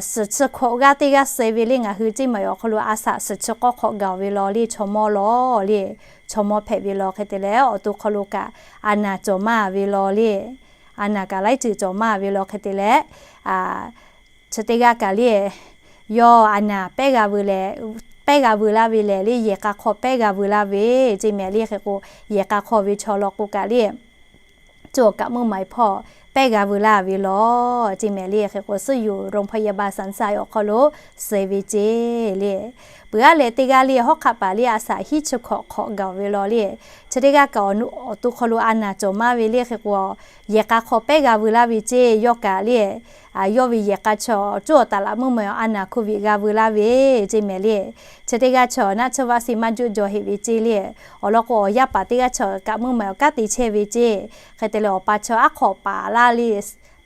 suhˍ chi hkawꞈ g'aˇ teˇ g'aˇ suh ve le ngaˬ hui Ceˇ maˬ awˬ hk'aw lo a shaꞈ suhˍ chi k'awˇ hk'awꞈ gaˬ oˬ ve law le, chaw mawˇ law le, chaw mawˇ hpehꞈ ve law hk'e te leh awˬ to hk'aw lo kaꞈ a naˬ cawˬ maˇ ve law le, a naˬ kaꞈ laiˉ ceuˬ cawˬ maˇ ve law hk'e te leh, chi teˇ g'aˇ kaꞈ le, yawˇ a naˬ pehˉ g'a veu leh, pehˉ g'a veu laˇ ve lehˬ le, yehˬ k'a hk'aw pehˉ g'a veu laˇ ve ceˇ mehˍ le. Hk'e k'o, yehˬ k'a hk'aw ve chaw law k'o kaꞈ le, cawˬ kaꞈ meuˇ maˍ hpawˇ pehˉ g'a veu laˇ ve law ceˇ mehˍ le. Hk'e k'o, suhˉ yuˬ โรงพยาบาลสันทราย awˬ hk'aw lo suh ve ceˇ le. Peuˬ aˉ leh teˇ g'aˇ le hawˉ hk'aˆ paˍ le a shaꞈ hiˉ chi hkawꞈ hk'awꞈ gaˬ oˬ ve law le, chi teˇ g'aˇ kaꞈ awˬ to hk'aw lo a naˬ cawˬ maˇ ve le. Hk'e k'o, yehˬ k'a hk'aw pehˉ g'a veu laˇ ve ceˇ, yawˇ kaꞈ le, yawˇ ve yehˬ k'a chaw cawˬ taˍ laꞈ meuˇ maˍ awˬ a naˬ Covid g'a veu laˇ ve ceˇ mehˍ le. Chi teˇ g'aˇ chaw naˆ tsuhˇ vaˆ si maˇ juˆ jaw heꞈ ve ceˇ le. Awˬ lawn k'o, awˬ yaˇ paˍ teˇ g'aˇ chaw kaꞈ meuˇ maˍ awˬ kanˉ te chehˇ ve ceˇ. Hk'e te leh awˬ pa chaw aˉ hk'awꞈ paˍ laˇ le,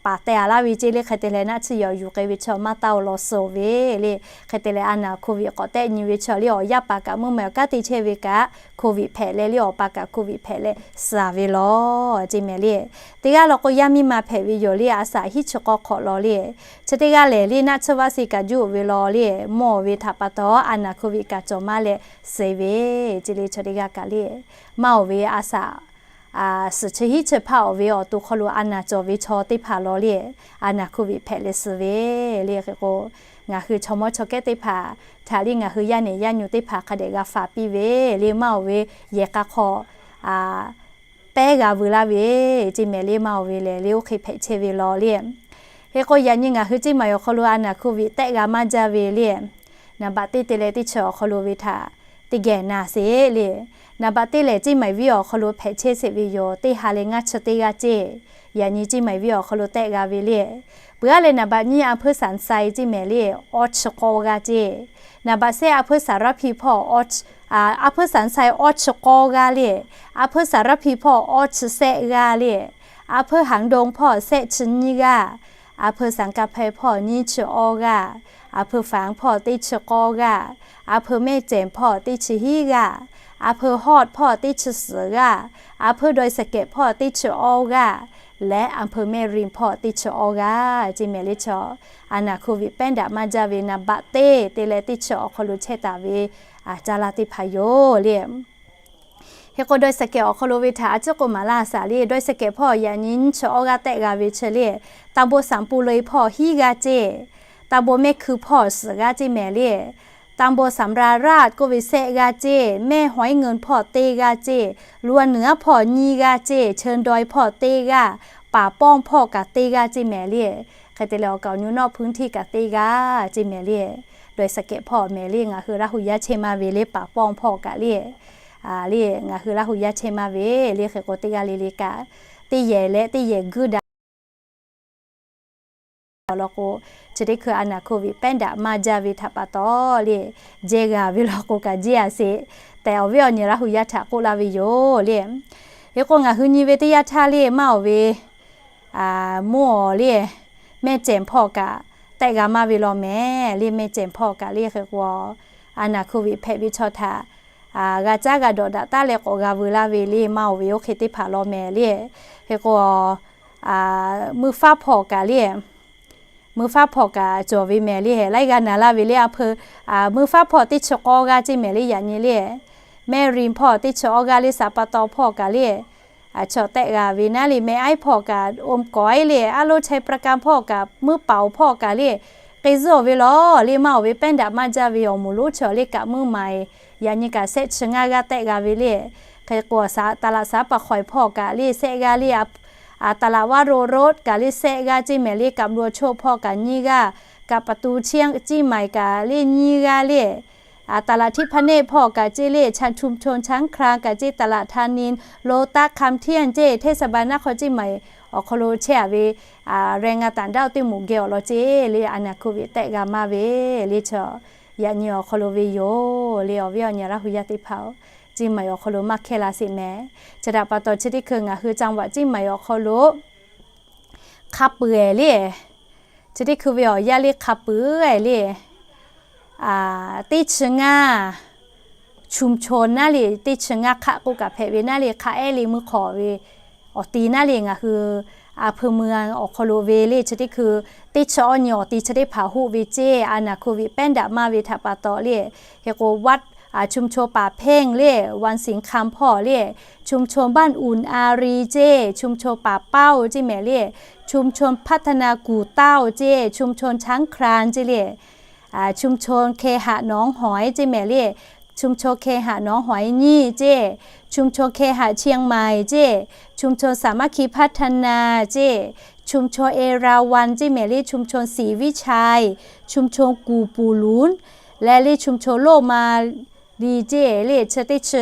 paˍ teh a laˇ ve ceˇ le. Hk'e te leh naˆ tsuhˇ yaꞈ yuˬ k'ai ve chaw maˇ taˇ oˬ law suh oˬ ve le. Hk'e te leh a naˬ Covid k'awꞈ tehˆ nyi ve chaw le awˬ yaˇ paˍ kaꞈ meuˇ maˍ awˬ kanˉ te chehˇ ve kaꞈ Covid hpehꞈ leh le awˬ pa kaꞈ Covid hpehꞈ leh suh ve law ceˇ mehˍ le. Teˇ g'aˇ law k'o, yaˇ miˇ ma hpehꞈ ve yoˬ le a shaꞈ hiˉ chi k'awˇ hk'awꞈ law le. Chi teˇ g'aˇ lehˬ le naˆ tsuhˇ vaˆ si kaꞈ juˆ oˬ ve law le, mawˇ oˬ ve htaꞈ pa taw a naˬ Covid kaꞈ cawˬ maˇ leh suh ve ceˇ le. Chi teˇ g'aˇ kaꞈ le, maˇ oˬ ve a shaꞈ suhˍ chi hiˉ chi hpaˇ oˬ ve awˬ to hk'aw lo a naˬ cawˬ ve chaw teˇ hpaˍ law le, a naˬ Covid hpehꞈ leh suh ve le. Hk'e k'o, ngaˬ hui chaw mawˇ chaw kehˉ teˇ hpaˍ htaꞈ le ngaˬ hui yaˇ nehˬ yaˇ nyu teˇ hpaˍ hk'a dehꞈ g'a faˍ piˇ ve le, maˇ oˬ ve yehˬ k'a hk'aw pehˉ g'a veu laˇ ve ceˇ mehˍ le. Maˇ oˬ ve lehˬ le oˇ hk'e hpehꞈ chehˇ ve law le. Hk'e k'o, yaꞈ nyi ngaˬ hui Ceˇ maˬ awˬ hk'aw lo a naˬ Covid tehˆ g'a maˇ jaˇ ve le. Naˍ baꞈ teˇ te leh teˇ chi awˬ hk'aw lo ve htaꞈ teˇ geh naˬ sheˍ le. Naˍ baꞈ teˇ lehˬ, Ceˇ maˬ viˉ awˬ hk'aw lo hpehꞈ chehˇ sheˍ ve yoˬ. Teˇ ha leh ngaˇ chi teˇ g'aˇ ceˇ. Yaꞈ nyi Ceˇ maˬ viˉ awˬ hk'aw lo tehˆ g'a ve le. Peuˬ aˉ leh naˍ baꞈ nyiˇ a hpeuˇ saˍ saˍ ceˇ mehˍ le, awˇ chi k'awˇ g'aˇ ceˇ. Naˍ baꞈ shehˆ a hpeuˇ saˍ raˇ hpiˇ hpawˇ, a hpeuˇ saˍ saˍ awˇ chi k'awˇ g'aˇ le. A hpeuˇ saˍ raˇ hpiˇ hpawˇ awˇ chi shehˆ g'aˇ le. A hpeuˇ haˍ dawˇ hpawˇ shehˆ chi nyiˇ g'aˇ. A hpeuˇ saˍ ka hpehˇ hpawˇ nyiˇ chi awˇ g'aˇ. A hpeuˇ faˍ hpawˇ teˇ chi k'awˇ g'aˇ. A hpeuˇ mehˇ cehˬ hpawˇ teˇ chi hiˉ g'aˇ. A hpeuˇ hawˆ hpawˇ teˇ chi suhˍ g'aˇ. A hpeuˇ dawˇ saˍ kehˍ hpawˇ teˇ chi awˇ g'aˇ leh a hpeuˇ mehˇ ri hpawˇ teˇ chi awˇ g'aˇ ceˇ mehˍ le. Chaw a naˬ Covid pehˉ daꞈ maˇ jaˇ ve naˍ baꞈ teˇ te leh teˇ chi awˬ hk'aw lo chehˇ taˍ ve caˇ laˇ teˇ hpaˍ yoˬ le. Hk'e k'o, dawˇ saˍ kehˍ awˬ hk'aw lo ve htaꞈ a ciˉ k'oˆ maˍ laˇ shaˍ le. Dawˇ saˍ kehˍ hpawˇ yaꞈ nyi nyiˇ chi awˇ g'aˇ tehˆ g'a ve chi le, ตำบลสามปูเลย hpawˇ hiˉ g'aˇ ceˇ. ตำบลแม่คือ hpawˇ suhˍ g'aˇ ceˇ mehˍ le. ตำบลสำราญราช k'oˆ ve shehˆ g'aˇ ceˇ. แม่หอยเงิน hpawˇ teˇ g'aˇ ceˇ. ล้วนเหนือ hpawˇ nyiˇ g'aˇ ceˇ. เชิงดอย hpawˇ teˇ g'aˇ. ป่าป้อง hpawˇ kaꞈ teˇ g'aˇ ceˇ mehˍ le. Hk'e te leh awˬ kaˍ awˬ nyu nawˇ พื้นที่ kaꞈ teˇ g'aˇ ceˇ mehˍ le. Dawˇ saˍ kehˍ hpawˇ mehˍ le ngaˬ hui Laˇ hu yaˇ chehˇ maˇ ve le, ป่าป้อง hpawˇ kaꞈ le, le ngaˬ hui Laˇ hu yaˇ chehˇ maˇ ve le. Hk'e k'o, teˇ g'aˇ le le kaꞈ teˇ yehˬ leh teˇ yehˬ guiˇ daꞈ awˬ lawn k'o, chi teˇ hkui a naˬ Covid pehˉ daꞈ maˇ jaˇ ve htaꞈ pa taw le, jehˇ g'a ve law k'o kaꞈ jehˇ a sheˍ tehꞈ awˬ viˉ awˬ nyi Laˇ hu yaˇ htaꞈ k'oˆ laˇ ve yoˬ le. Hk'e k'o, ngaˬ hui nyi ve teˇ yanˇ htaˇ le maˇ oˬ ve mvuhˇ awˬ le mehˇ cehˬ hpawˇ kaꞈ tehˆ g'a maˇ ve law mehˍ le. Mehˇ cehˬ hpawˇ kaꞈ le hk'e k'o, a naˬ Covid hpehꞈ ve chaw htaꞈ g'a caˉ g'a dawꞈ daꞈ taˉ leh k'awꞈ g'a veu laˇ ve le maˇ oˬ ve oˇ hk'e teˇ hpaˍ law mehˍ le. Hk'e k'o, mui faˉ hpawˇ kaꞈ le, mui faˉ hpawˇ kaꞈ cawˬ ve mehˍ le. Laiˉ g'aˇ na laˇ ve le a hpeu, mui faˉ hpawˇ teˇ chi k'awˇ g'aˇ ceˇ mehˍ le yaꞈ nyi le. Mehˇ riˬ hpawˇ teˇ chi awˇ g'aˇ le, Saˍ pa taw hpawˇ kaꞈ le, chaw tehˆ g'a ve naˉ le. Mehˍ aiˉ hpawˇ kaꞈ โอมก๋อย le, อาโลไทยประกัน hpawˇ kaꞈ, มือเป๋า hpawˇ kaꞈ le, k'e zuhˇ ve law le maˇ oˬ ve, แป้งดำ maˇ jaˇ ve awˬ moˍ lonˉ chi awˬ le kaꞈ muˇ maiˍ, yaꞈ nyi kaꞈ shehˆ chi ngaˇ g'aˇ tehˆ g'a ve le. Hk'e k'o, ตลาดสาปาคอย hpawˇ kaꞈ le shehˆ g'aˇ le, ตลาดวโรรส kaꞈ le shehˆ g'aˇ ceˇ mehˍ le. กาดมัวโชค hpawˇ kaꞈ nyiˇ g'aˇ, กาดประตูเชียง ceˇ maiˍ kaꞈ le nyiˇ g'aˇ le. ตลาดทิพย์พระเนตร hpawˇ kaꞈ ceˇ le, ชุมชนช้างคลาน kaꞈ ceˇ, ตลาดธานินทร์ โลตัส คำเที่ยง ceˇ, เทศบาลนครเชียงใหม่ awˬ hk'aw lo chehˇ a ve แรงงานต่างด้าว teˇ moˍ geh awˬ lawn ceˇ le, a naˍ โควิด tehˆ g'a maˇ ve le chaw, yaꞈ nyi awˬ hk'aw lo ve yoˬ le. Awˬ viˉ awˬ nyi Laˇ hu yaˇ teˇ hpaˍ-oˬ, ceˇ maiˍ awˬ hk'aw lo maˇ hkehˇ la sheˍ mehˍ. Chi htaꞈ pa taw chi teˇ hkui ngaˬ hui จังหวัด ceˇ maiˍ awˬ hk'aw lo hk'a peu-eˬ le, chi teˇ hkui ve awˬ yaˇ le hk'a peu-eˬ le, teˇ chi ngaˇ ชุมชน naˉ le, teˇ chi ngaˇ hk'aˆ k'oˆ kaꞈ hpehꞈ ve naˉ le, hk'a ehˉ le mui hk'awꞈ ve awˬ ti naˉ le ngaˬ hui a hpui mui awˬ hk'aw lo ve le chi teˇ hkui, teˇ chi awˇ nyi awˬ ti chi teˇ hpaˍ hoˆ ve ceˇ, a naˍ โควิด tehˆ daꞈ maˇ ve htaꞈ pa taw le. Hk'e k'o, วัด ชุมชนป่าเพ่ง le, วันสิงห์คำ hpawˇ le, ชุมชนบ้านอุ่นอารีย์ ceˇ, ชุมชนป่าเป้า ceˇ mehˍ le, ชุมชนพัฒนากู่เต้า ceˇ, ชุมชนช้างคลาน ceˇ le, ชุมชนเคหะหนองหอย ceˇ mehˍ le, ชุมชนเคหะหนองหอย nyiˇ ceˇ, ชุมชนเคหะเชียงใหม่ ceˇ, ชุมชนสามัคคีพัฒนา ceˇ, ชุมชนเอราวัณ ceˇ mehˍ le, ชุมชนศรีวิชัย, ชุมชนกู่ปู่หลุน leh le ชุมชนโลกมาลี ceˇ le, chi teˇ chi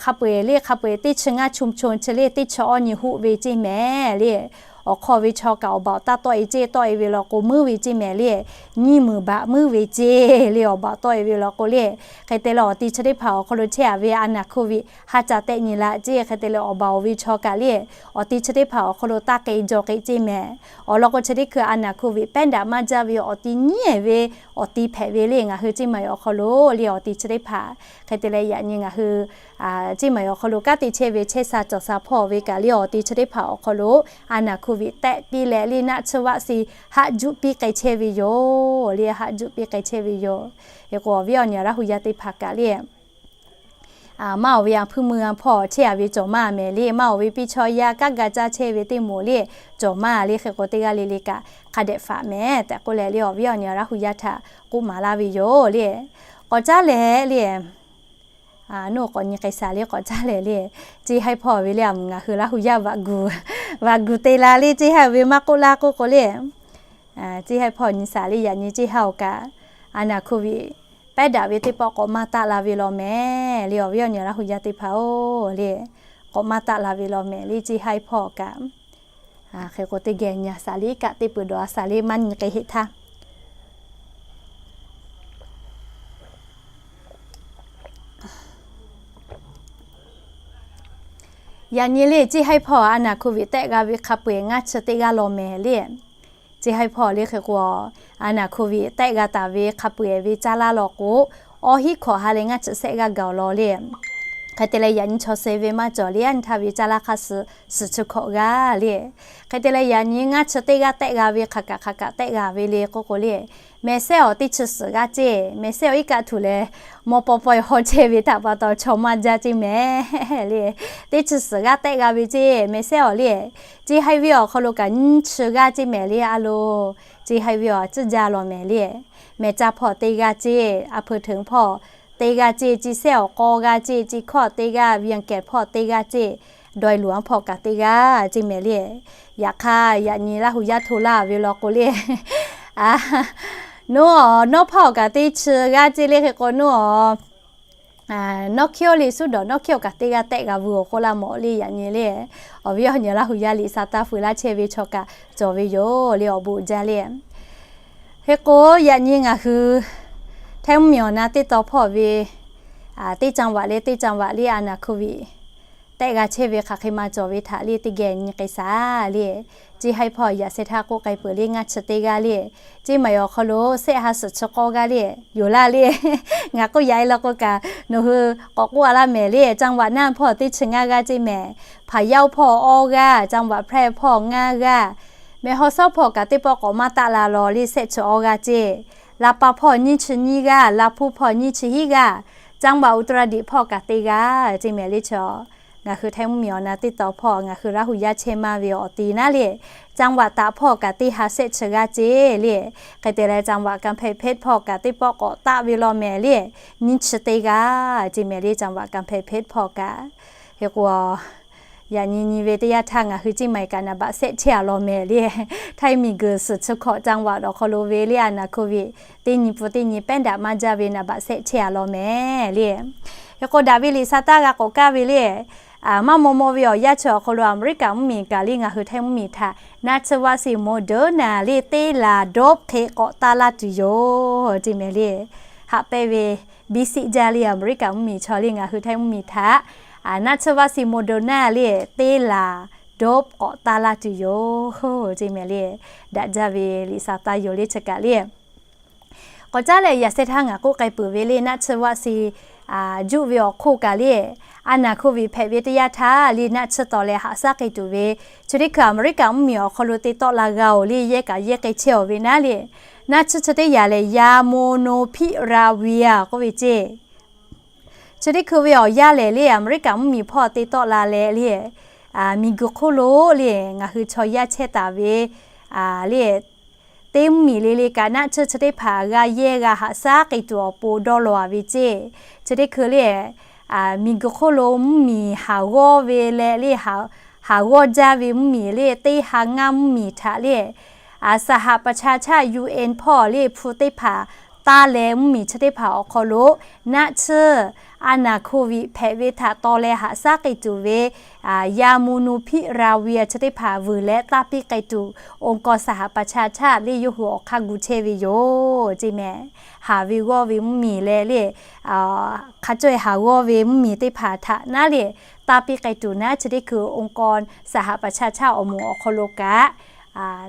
hk'a peu-eˬ le hk'a peu-eˬ teˇ chi ngaˇ ชุมชน chi le teˇ chi awˇ nyi hoˆ ve ceˇ mehˍ le. Awˬ hk'aw ve chaw kaꞈ awˬ baˬ awˬ taˇ tawˆ e ceˇ, tawˆ e ve law k'o muiˉ ve ceˇ mehˍ le, nyiˇ meunˍ baꞈ muiˉ ve ceˇ le, awˬ baˬ tawˆ e ve law k'o le. Hk'e te leh awˬ ti chi teˇ hpaˍ awˬ hk'aw lo chehˇ a ve a naˍ โควิด haˉ ca tehˆ nyi la ceˇ. Hk'e te leh awˬ baˬ awˬ ve chaw kaꞈ le, awˬ ti chi teˇ hpaˍ awˬ hk'aw lo taˇ k'e jaw k'e ceˇ mehˍ. Awˬ lawn k'o chi teˇ hkui a naˍ โควิด tehˆ daꞈ maˇ jaˇ ve awˬ ti nyiˉ ve awˬ ti hpehꞈ ve le ngaˬ hui ceˇ maiˍ awˬ hk'aw lo le, awˬ ti chi teˇ hpaˍ. Hk'e te leh yaꞈ nyi ngaˬ hui ceˇ maiˍ awˬ hk'aw lo kanˉ te chehˇ ve chehˇ sha cawˬ sha hpawˇ ve kaꞈ le, awˬ ti chi teˇ hpaˍ awˬ hk'aw lo a naˍ โควิด tehˆ piˇ leh le naˆ tsuhˇ vaˆ si haˆ juˆ piˇ k'ai chehˇ ve yoˬ le, haˆ juˆ piˇ k'ai chehˇ ve yoˬ. Hk'e k'o awˬ viˉ awˬ nyi Laˇ hu yaˇ teˇ hpaˍ kaꞈ le, maˇ oˬ ve a hpui mui a hpawˇ chehˇ a ve cawˬ maˇ mehˍ le, maˇ oˬ ve piˇ chaw yaˇ kanˉ ga caˇ chehˇ ve teˇ moˍ le cawˬ maˇ le. Hk'e k'o teˇ g'aˇ le le kaꞈ hk'a dehꞈ faꞈ mehˍ tehꞈ k'oˆ leh le, awˬ viˉ awˬ nyi Laˇ hu yaˇ htaꞈ k'oˆ maˍ laˇ ve yoˬ le. K'awꞈ caˉ leh le, nuˇ k'awꞈ nyi k'ai shaˍ le, k'awꞈ caˉ leh le, ceˇ haiˉ hpawˇ ve le, a mvuhˬ ngaˬ hui Laˇ hu yaˇ vaꞈ guˬ, vaꞈ guˬ te la le, ceˇ haiˉ ve maˇ k'oˆ laˇ k'oˆ k'o le, ceˇ haiˉ hpawˇ nyi shaˍ le, yaꞈ nyi ceˇ haiˉ awˬ kaꞈ a naˍ โควิด pehˉ daꞈ ve teˇ pawˆ k'awꞈ maˇ taˆ la ve law mehˍ le, awˬ viˉ awˬ nyi Laˇ hu yaˇ teˇ hpaˍ-oˬ le, k'awꞈ maˇ taˆ la ve law mehˍ le, ceˇ haiˉ hpawˇ kaꞈ. Hk'e k'o teˇ geh nyi a shaˍ le, kaꞈ teˇ peuˬ dawˬ a shaˍ le, maˇ nyi k'ai heˆ htaˇ. Yaꞈ nyi le ceˇ haiˉ hpawˇ a naˍ โควิด tehˆ g'a ve hk'a peu-eˬ ngaˇ chi teˇ g'aˇ law mehˍ le. Ceˇ haiˉ hpawˇ le hk'e k'o, a naˍ โควิด tehˆ g'a taˍ ve hk'a peu-eˬ ve caˇ laˇ law k'o, awˬ hiˉ hkawꞈ ha leh ngaˇ chi shehˆ g'aˇ gaˬ awˬ lawn le. Hk'e te leh yaꞈ nyi chaw suh ve maˇ cawˬ le, a nyi htaˇ ve caˇ laˇ hk'a suh suhˍ chi hkawꞈ g'aˇ le. Hk'e te leh yaꞈ nyi ngaˇ chi teˇ g'aˇ tehˆ g'a ve hk'aˬ kaꞈ hk'aˬ kaꞈ tehˆ g'a ve le k'oˆ k'o le, mehˍ sehˉ awˬ teˇ chi suhˍ g'aˇ ceˇ, mehˍ sehˉ awˬ iˉ kaˆ htuꞈ leh mawˇ pawˇ pawehˇ hawˇ chehˇ ve htaꞈ pa taw chaw maˇ jaˇ ceˇ mehˍ le. Teˇ chi suhˍ g'aˇ tehˆ g'a ve ceˇ, mehˍ sehˉ awˬ le, ceˇ haiˉ ve awˬ hk'aw lo kaꞈ nyiˇ chi g'aˇ ceˇ mehˍ le a lo. Ceˇ haiˉ ve awˬ tcuhˉ jaˇ law mehˍ le. Mehˍ caˇ hpawˇ teˇ g'aˇ ceˇ, a hpeu hteunˍ hpawˇ teˇ g'aˇ ceˇ, ceˇ sehˉ awˬ k'awˇ g'aˇ ceˇ, ceˇ hkawˇ teˇ g'aˇ, เวียงแก่น hpawˇ teˇ g'aˇ ceˇ, ดอยหลวง hpawˇ kaꞈ teˇ g'aˇ ceˇ mehˍ le. Yaꞈ hk'aˇ yaꞈ nyi Laˇ hu yaˇ hto laˇ ve law k'o le, nuˇ awˬ nawˉ hpawˇ kaꞈ teˇ chi g'aˇ ceˇ le hk'e k'o nuˇ awˬ nawˉ hkiˇ-oˆ le, suˉ dawˬ nawˉ hkiˇ-oˆ kaꞈ teˇ g'aˇ tehˆ g'a vuiˬ awˬ k'oˆ laˇ mawˬ le. Yaꞈ nyi le, awˬ viˉ awˬ nyi Laˇ hu yaˇ liꞈ sha taˇ feu laˇ chehˇ ve chaw kaꞈ cawˬ ve yoˬ le, awˬ bon uiˍ jaˇ le. Hk'e k'o yaꞈ nyi ngaˬ hui แถวเมือง na teˇ taw hpawˇ ve teˇ จังหวัด le teˇ จังหวัด le a naˍ โควิด tehˆ g'a chehˇ ve hk'aˬ hk'e ma cawˬ ve htaꞈ le teˇ geh nyi k'ai shaˍ le. Ceˇ haiˇ hpawˇ yaꞈ sheh htaˇ k'oˆ k'ai peuˬ le ngaˇ chi teˇ g'aˇ le. Ceˇ maiˍ awˬ hk'aw lo sehˆ ha suhˍ chi k'awˇ g'aˇ le yoˬ laˇ le. Ngaˬ k'oˆ yaꞈ e la k'o kaꞈ nawˬ hui k'awꞈ k'oˆ a laˇ mehˍ le. จังหวัดน่าน hpawˇ teˇ chi ngaˇ g'aˇ ceˇ mehˍ. พะเยา hpawˇ awˇ g'aˇ, จังหวัดแพร่ hpawˇ ngaˇ g'aˇ, แม่ฮ่องสอน hpawˇ kaꞈ teˇ pawˆ k'awꞈ maˇ taˆ la law le sehˆ chi awˇ g'aˇ ceˇ. ลำปาง hpawˇ nyiˇ chi nyiˇ g'aˇ, ลำพูน hpawˇ nyiˇ chi hiˉ g'aˇ, จังหวัดอุตรดิตถ์ hpawˇ kaꞈ teˇ g'aˇ ceˇ mehˍ le chi. Ngaˬ hui Htaiˇ mvuhˇmiˬ awˬ na teˇ taw hpawˇ ngaˬ hui Laˇ hu yaˇ chehˇ maˇ ve awˬ ti naˉ le. จังหวัดตาก hpawˇ kaꞈ teˇ ha sehˆ chi g'aˇ ceˇ le. Hk'e te leh จังหวัดกำแพงเพชร hpawˇ kaꞈ teˇ pawˆ k'awꞈ taˆ ve law mehˍ le. Nyiˇ chi teˇ g'aˇ ceˇ mehˍ le จังหวัดกำแพงเพชร hpawˇ kaꞈ. Hk'e k'o, yaꞈ nyi nyi ve teˇ yanˇ htaˇ ngaˬ hui ceˇ maiˍ kaꞈ naˍ baꞈ sehˆ chehˇ a law mehˍ le. Htaiˇ miˬguiˬ suhˍ chi hkawꞈ จังหวัด awˬ hk'aw lo ve le a naˍ โควิด teˇ nyi pun teˇ nyi pehˉ daꞈ maˇ jaˇ ve naˍ baꞈ sehˆ chehˇ a law mehˍ le. Hk'e k'o daꞈ ve liꞈ sa taˇ g'a k'awꞈ kaˇ ve le. Maˇ maw maw ve awˬ yanˇ chi awˬ hk'aw lo Aˍmeˍriˆkaꞈ mvuhˇmiˬ kaꞈ le ngaˬ hui Htaiˇ mvuhˇmiˬ htaꞈ naˆ tsuhˇ vaˆ si Moderna le teˇ laˬ dawˇ hk'e k'awꞈ taˇ laˇ tuˬ yoˬ ceˇ mehˍ le. Haꞈ pehnˇ ve biˇ siˆ jaˇ le Aˍmeˍriˆkaꞈ mvuhˇmiˬ chaw le ngaˬ hui Htaiˇ mvuhˇmiˬ htaꞈ naˆ tsuhˇ vaˆ si Moderna le teˇ laˬ dawˇ k'awꞈ taˇ laˇ tuˬ yoˬ ceˇ mehˍ le. Daꞈ jaˇ ve liꞈ sa taˇ yoˬ le chi kaꞈ le. K'awꞈ caˉ leh yaꞈ sheh htaˇ ngaˬ k'oˆ k'ai peuˬ ve le naˆ tsuhˇ vaˆ si juˆ ve awˬ hk'oˆ kaꞈ le, a naˍ โควิด hpehꞈ ve teˇ yanˇ htaˇ le naˆ tsuhˇ tawˍ leh haꞈ shaˉ k'ai tuˬ ve chi teˇ hkui Aˍmeˍriˆkaꞈ mvuhˇmiˬ awˬ hk'aw lo te tawˆ la g'a oˬ le yehˇ kaꞈ yehˇ k'ai chehˇ oˬ ve naˉ le. Naˆ tsuhˇ chi teˇ yaꞈ lehˬ ya Molnupiravir k'oˆ ve ceˇ. Chi teˇ hkui ve awˬ yanˇ lehˬ le Aˍmeˍriˆkaꞈ mvuhˇmiˬ hpawˇ te tawˆ la leh le, miˬguiˬ hk'oˆ lo le ngaˬ hui chaw yaˇ chehˇ taˍ ve le teˇ mvuhˇmiˬ le le kaꞈ naˆ tsuhˇ chi teˇ hpaˍ g'a yehˇ g'a haꞈ shaˉ k'ai tuˬ awˬ pon dawˇ law a ve ceˇ. Chi teˇ hkui le miˬguiˬ hk'oˆ lo mvuhˇmiˬ haˍ g'awˇ ve leh le, haˍ g'awˇ jaˇ ve mvuhˇmiˬ le teˇ ha ngaˇ mvuhˇmiˬ htaꞈ le สหประชาชาติ U N hpawˇ le hpu teˇ hpaˍ taˇ leh mvuhˇmiˬ chi teˇ hpaˍ awˬ hk'aw lo naˆ tsuhˇ a naˍ โควิด hpehꞈ ve htaꞈ taw leh haꞈ shaˉ k'ai tuˬ ve ya Molnupiravir chi teˇ hpaˍ vuiˬ leh taˇ piˇ k'ai tuˬ องค์กรสหประชาชาติ le yawˇ hui awˬ hk'aˇ gu chehˇ ve yoˬ ceˇ mehˍ. Haˍ ve g'awˇ ve mvuhˇmiˬ leh le hk'a caweh haˍ g'awˇ ve mvuhˇmiˬ teˇ hpaˍ htaꞈ naˉ le taˇ piˇ k'ai tuˬ naˉ chi teˇ hkui องค์กรสหประชาชาติ awˬ moˍ awˬ hk'aw lo kaꞈ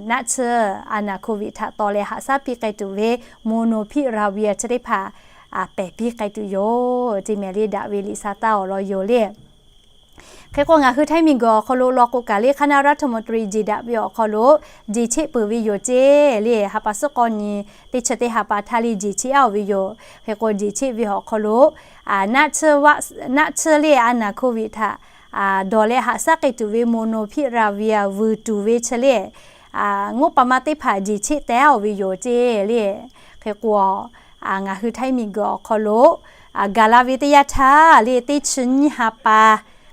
naˆ tsuhˇ a naˍ โควิด htaꞈ taw leh haꞈ shaˉ piˇ k'ai tuˬ ve Molnupiravir chi teˇ hpaˍ pehˬ piˇ k'ai tuˬ yoˬ ceˇ mehˍ le daꞈ ve liꞈ sa taˇ awˬ lawn yoˬ le. Hk'e k'o ngaˬ hui Htaiˇ miˬguiˬ awˬ hk'aw lo law k'o kaꞈ le คณะรัฐมนตรี jeˬ daꞈ ve awˬ hk'aw lo jeˬ cheˆ peuˬ ve yoˬ ceˇ le. Ha pa suhˉ k'awˇ nyi teˇ chi teˇ ha pa htaˇ le jeˬ cheˆ a oˬ ve yoˬ. Hk'e k'o jeˬ cheˆ ve awˬ hk'aw lo naˆ tsuhˇ le a naˍ โควิด htaꞈ dawˬ leh haꞈ shaˉ k'ai tuˬ ve Molnupiravir vuiˬ tuˬ ve chi le งบประมาณ teˇ hpaˍ jeˬ cheˆ teh a oˬ ve yoˬ ceˇ le. Hk'e k'o ngaˬ hui Htaiˇ miˬguiˬ awˬ hk'aw lo gaˬ la ve teˇ yanˇ htaˇ le teˇ chi nyiˇ ha pa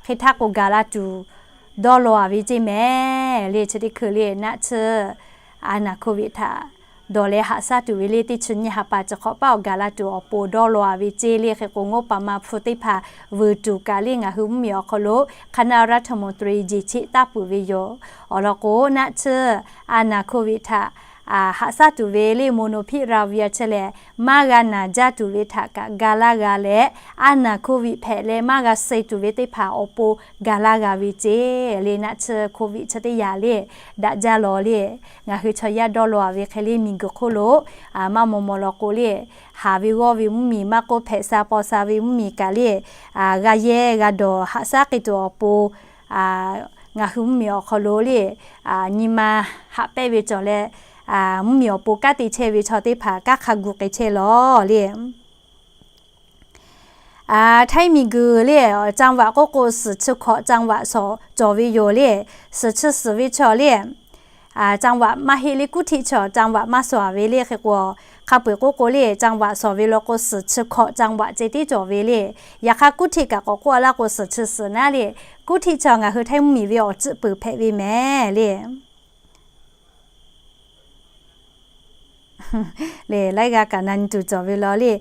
hk'e htaˇ k'o gaˬ la tuˬ dawˇ law a ve ceˇ mehˍ le. Chi teˇ hkui le naˆ tsuhˇ a naˍ โควิด htaꞈ dawˬ leh haꞈ shaˉ tuˬ ve le teˇ chi nyiˇ ha pa chi hk'awꞈ paˆ awˬ gaˬ la tuˬ awˬ pon dawˇ law a ve ceˇ le. Hk'e k'o งบประมาณ hpu teˇ hpaˍ vuiˬ tuˬ kaꞈ le ngaˬ hui mvuhˇmiˬ awˬ hk'aw lo คณะรัฐมนตรี jeˬ cheˆ taˇ peuˬ ve yoˬ. Awˬ lawn k'o naˆ tsuhˇ a naˍ โควิด htaꞈ haꞈ shaˉ tuˬ ve le Molnupiravir chi lehˬ maˇ g'a naˬ jaˇ tuˬ ve htaꞈ kaꞈ ga laˇ g'a leh, a naˍ โควิด hpehꞈ leh maˇ g'a suh tuˬ ve teˇ hpaˍ awˬ pon ga laˇ g'a ve ceˇ le. Naˆ tsuhˇ โควิด chi teˇ yaꞈ le daꞈ jaˇ law le. Ngaˬ hui chaw yaˇ dawˇ law a ve hk'e le miˬguiˬ hk'oˆ lo maˇ maw maw law k'o le, haˍ ve g'awˇ ve mvuhˇmiˬ maˇ k'oˆ hpehꞈ sha paw sha ve mvuhˇmiˬ kaꞈ le g'a yehˇ g'a dawˬ haꞈ shaˉ k'ai tuˬ awˬ pon ngaˬ hui mvuhˇmiˬ awˬ hk'aw lo le nyi ma haꞈ pehnˇ ve cawˬ leh, mvuhˇmiˬ awˬ pon kanˉ te chehˇ ve chaw teˇ hpaˍ kanˉ hk'a gu k'ai chehˇ law le. Htaiˇ miˬguiˬ le จังหวัด k'oˆ k'o suhˍ chi hkawꞈ จังหวัด cawˬ ve yoˬ le. Suhˍ chi suhˍ ve chaw le จังหวัด maˇ heˆ le กรุงเทพ chaw จังหวัด maˇ suhˍ ve le. Hk'e k'o hk'a peu-eˬ k'oˆ k'o le จังหวัด cawˬ ve law k'o suhˍ chi hkawꞈ จังหวัด ceh tiˉ cawˬ ve le. Yaꞈ hk'aˇ กรุงเทพ kaꞈ k'awꞈ k'oˆ a laˇ k'o suhˍ chi suhˍ naˉ le กรุงเทพ chaw ngaˬ hui Htaiˇ mvuhˇmiˬ ve awˬ tcuhˆ peuˬ hpehꞈ ve mehˍ le. Lehˬ laiˉ g'aˇ kaꞈ na nyi tuˬ cawˬ ve law le.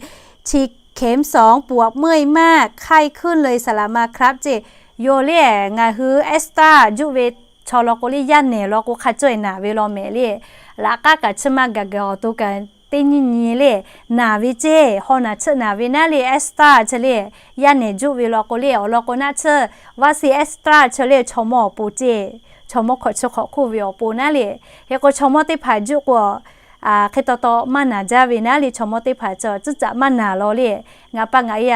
ฉีดเข็มสอง ปวดเมื่อยมาก ไข้ขึ้นเลย สลามาครับ ceˇ. Yoˬ le, ngaˬ hui แอสตรา juˆ ve chaw law k'o le yaˇ nehˬ law k'o hk'a caweh naˬ ve law mehˍ le. Laꞈ k'aˉ kaꞈ chi maˇ gaˬ gaˬ awˬ to kaꞈ Teˇ nyi nyi le, naˬ ve ceˇ, haw naˬ tsuhˆ naˬ ve naˉ le, extra chi le, yaˇ nehˬ juˆ ve law k'o le, awˬ lawn k'o naˆ tsuhˆ, vaˇ si extra chi le, chaw mawˇ awˬ pon ceˇ, chaw mawˇ hkawꞈ chi hk'awꞈ hk'oˆ ve awˬ pon naˉ le. Hk'e k'o chaw mawˇ teˇ hpaˍ juˆ k'o, hk'e taw taw maˇ naˬ jaˇ ve naˉ le, chaw mawˇ teˇ hpaˍ chi tcuhˉ caꞈ maˇ naˬ law le. Ngaˬ pa ngaˬ e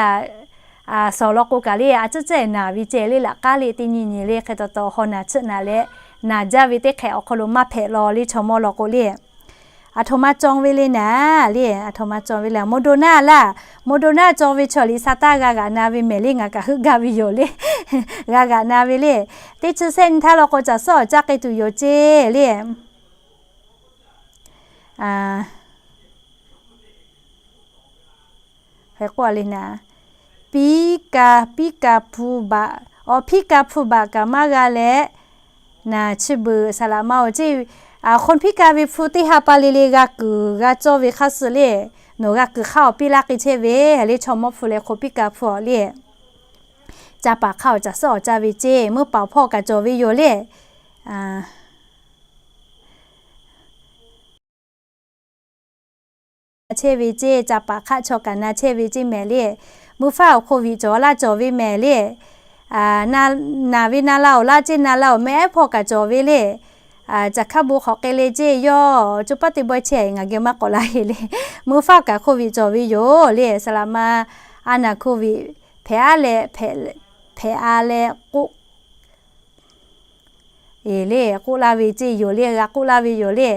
a suhˍ law k'o kaꞈ le, a tcuhˉ tcuhˉ naˬ ve ceˇ le, laꞈ k'aˉ le teˇ nyi nyi le, hk'e taw taw haw naˬ tsuhˆ naˬ leh, naˬ jaˇ ve teˇ hk'ehꞈ awˬ hk'aw lo maˇ hpehꞈ law le, chaw mawˇ law k'o le. Aˬ htoꞈ ma cawˬ ve le naˉ le, aˬ htoꞈ ma cawˬ ve le, Moderna laˇ. Moderna cawˬ ve chaw liꞈ sa taˇ g'a g'aꞈ na ve mehˍ le, ngaˬ kaꞈ heuˆ gaˇ ve yoˬ le. G'a g'aꞈ na ve le. Teˇ chi sehˆ nyi htaˇ law k'o caˬ suhˉ awˬ caˇ k'ai tuˬ yoˬ ceˇ le. Hk'e k'oˆ le naˉ, piˉ ka, piˉ ka hpu baꞈ, awˬ piˉ ka hpu baꞈ kaꞈ maˇ g'a leh, naˬ chi beuꞈ saˍ laꞈ ma-oˬ ceˇ. Hk'aw piˉ ka ve hpu teˇ ha pa le le g'a kuiˬ g'a cawˇ ve hk'aˇ suh le, nawˬ g'a kuiˬ hk'aˇ awˬ piˇ laˇ k'ai chehˇ ve le, chaw mawˇ hpu leh hk'aw piˉ ka hpu awˬ le. Ca paˍ hk'aˇ awˬ caˬ suhˉ awˬ caˇ ve ceˇ, meuˇ paˍ awˬ hpawˇ kaꞈ cawˬ ve yoˬ le. Chehˇ ve ceˇ, ca paˍ hk'aˆ chaw kaꞈ na chehˇ ve ceˇ mehˍ le. Mvuhˇ faˉ awˬ hk'oˆ viꞈ cawˬ laˇ cawˬ ve mehˍ le. Naˬ ve na la awˬ laˇ ceˇ, na la awˬ meh ehˉ hpawˇ kaꞈ cawˬ ve le. Caˬ hkaˇ bon hk'awꞈ k'ai le ceˇ yawˇ co paˉ teˇ bawehˇ chehˇ ngaˬ geh maˇ k'awꞈ la heˆ le. Mvuhˇ faˉ kaꞈ hk'oˆ viꞈ cawˬ ve yoˬ le. Saˍ laꞈ ma, a naˬ hk'oˆ viꞈ hpehꞈ a leh, hpehꞈ a leh k'oˆ le, k'oˆ laˇ ve ceˇ yoˬ le, g'a k'oˆ laˇ ve yoˬ le.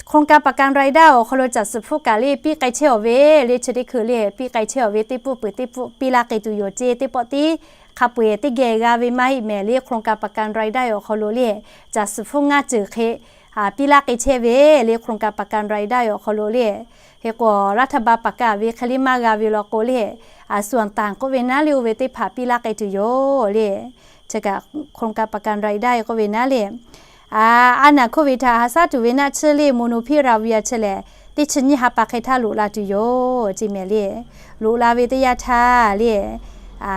โครงการประกันรายได้ awˬ hk'aw lo caˬ suhˍ hpfuhˇ kaꞈ le piˇ k'ai chehˇ awˬ ve le, chi teˇ hkui le piˇ k'ai chehˇ awˬ ve, teˇ pfuhˇ peuˬ teˇ pfuhˇ piˇ laˇ k'ai tuˬ yoˬ ceˇ, teˇ pawˆ tiˉ hk'a peu-eˬ teˇ geh g'a ve maˇ heˆ mehˍ le. โครงการประกันรายได้ awˬ hk'aw lo le caˬ suhˍ hpfuhˇ ngaˇ ceuˬ hk'e piˇ laˇ k'ai chehˇ ve le, โครงการประกันรายได้ awˬ hk'aw lo le. Hk'e k'o รัฐบาล paˍ kaˍ ve hk'e le maˇ g'a ve law k'o le, ส่วนต่าง k'oˆ ve naˉ le oˇ ve teˇ hpaˍ piˇ laˇ k'ai tuˬ yoˬ le. Chi kaꞈ โครงการประกันรายได้ k'oˆ ve naˉ le. A naˬ hk'oˆ viꞈ htaꞈ ha shaˉ tuˬ ve naˆ tsuhˇ le, Molnupiravir chi lehˬ, teˇ chi nyiˇ ha pa hk'e htaˇ loꞈ la tuˬ yoˬ ceˇ mehˍ le. Loꞈ la ve teˇ yanˇ htaˇ le,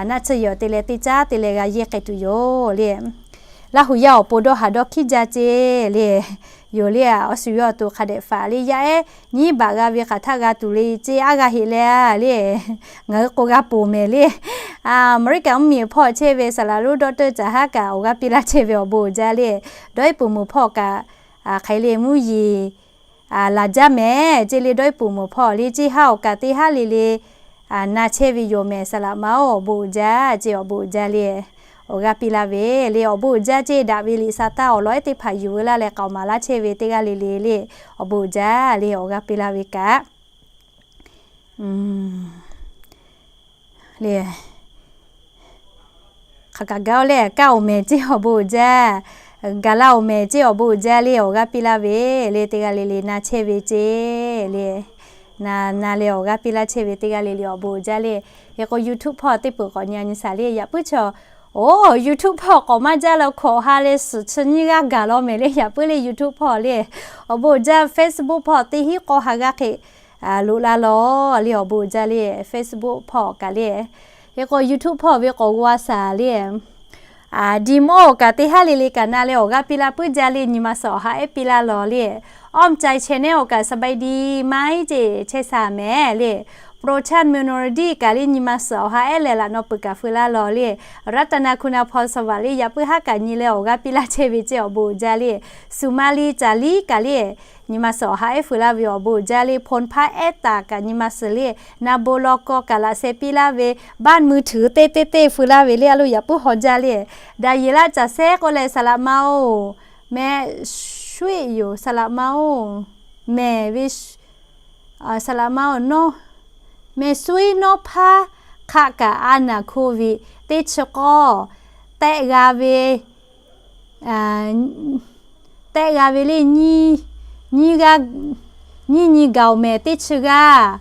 naˆ tsuhˇ yawˬ te leh teˇ caˉ te leh g'a yehˇ k'ai tuˬ yoˬ le. Laˇ hu yaˇ awˬ pon dawˇ haˍ dawˇ hkiˉ jaˇ ceˇ le. Yoˬ le, awˬ shu yawˇ awˬ to hk'a dehꞈ faˍ le, yaˇ ehˉ nyiˉ baꞈ g'a ve hk'aˬ htaˇ g'a tuˬ le ceˇ, aˉ g'a heꞈ leh a le. Ngaˬ hui k'o g'a ponˬ mehˍ le. Aˍmeˍriˆkaˍ mvuhˇmiˬ hpawˇ chehˇ ve saˍ laꞈ lonˉ doctor caˬ haˉ kaꞈ awˬ g'aˇ piˇ laˇ chehˇ ve awˬ bon uiˍ jaˇ le. Dawˇ iˉ puˍ mvuhˬ hpawˇ kaꞈ hk'aˬ hk'e le mvuhˇ yeˬ laˬ jaˇ mehˍ ceˇ le, dawˇ iˉ puˍ mvuhˬ hpawˇ le ceˇ haˉ awˬ kaꞈ teˇ haˉ le le na chehˇ ve yoˬ mehˍ saˍ laꞈ ma-oˬ, awˬ bon uiˍ jaˇ ceˇ, awˬ bon uiˍ jaˇ le. Awˬ g'aˇ piˇ laˇ ve le, awˬ bon uiˍ jaˇ ceˇ, daꞈ ve liꞈ sa taˇ awˬ lawn ehˉ teˇ hpaˍ yuˬ veu laˇ leh k'aoˍ maˍ laˇ chehˇ ve teˇ g'aˇ le le le, awˬ bon uiˍ jaˇ le, awˬ g'aˇ piˇ laˇ ve kaꞈ le. Hk'aˬ kaꞈ gaˬ-oˬ leh, kaˇ-oˬ mehˍ ceˇ awˬ bon uiˍ jaˇ, gaˬ la-oˬ mehˍ ceˇ awˬ bon uiˍ jaˇ le, awˬ g'aˇ piˇ laˇ ve le, teˇ g'aˇ le le na chehˇ ve ceˇ le. Na, na leh awˬ g'aˇ piˇ laˇ chehˇ ve teˇ g'aˇ le le awˬ bon uiˍ jaˇ le. Hk'e k'o YouTube hpawˇ teˇ peuˬ k'awꞈ nyi a nyi shaˍ le, yaꞈ puiˉ chaw, oˬ YouTube hpawˇ k'awꞈ maˇ jaˇ la hkawꞈ ha leh suhˍ chi nyiˇ g'aˇ gaˬ law mehˍ le, yaꞈ puiˉ le YouTube hpawˇ le. Awˬ bon uiˍ jaˇ, Facebook hpawˇ teˇ hinˉ k'awˇ ha g'aˇ hk'e loꞈ la law le, awˬ bon uiˍ jaˇ le, Facebook hpawˇ kaꞈ le. Hk'e k'o YouTube hpawˇ ve k'awꞈ g'aw a shaˍ le. Dimoˇ-oˬ kaꞈ teˇ haˉ le le kaꞈ na leh awˬ g'aˇ piˇ laˇ puiˉ jaˇ le, nyi ma suhˍ awˬ ha ehˉ piˇ laˇ law le. Awˇ mca channel-oˬ kaꞈ สบายดีไหม ceˇ chehˇ shaˍ mehˍ le. Prochant Minority kaꞈ le nyi ma suhˍ awˬ ha ehˉ lehˬ laꞈ naw peuˬ kaꞈ feu laˇ law le. Ratanakuna Phawsava le yaꞈ puiˉ haˉ kaꞈ nyi leh awˬ g'aˇ piˇ laˇ chehˇ ve ceˇ awˬ bon uiˍ jaˇ le. Sumali Caˍliˉ kaꞈ le nyi ma suhˍ awˬ ha ehˉ feu laˇ ve awˬ bon uiˍ jaˇ le. Phone hpaˇ ehˉ taˍ kaꞈ nyi ma suhˍ le. Na bon law kaw kaꞈ laꞈ sheh piˇ laˇ ve, บ้านมือถือ teˇ teˇ teˇ feu laˇ ve le, a lo yaꞈ puiˉ haw jaˇ le. Daꞈ yeˬ laˇ caˬ sehˉ k'oˆ leh saˍ laꞈ ma-oˬ, meh suiˆ yoˬ saˍ laꞈ ma-oˬ, mehˍ ve saˍ laꞈ ma-oˬ, meh suiˉ nawˉ hpaˇ hk'aˆ kaꞈ a naˬ hko viꞈ teˇ chi k'awˇ tehˆ g'a ve tehˆ g'a ve le, nyiˇ nyi gaˬ-oˬ mehˍ teˇ chi g'aˇ,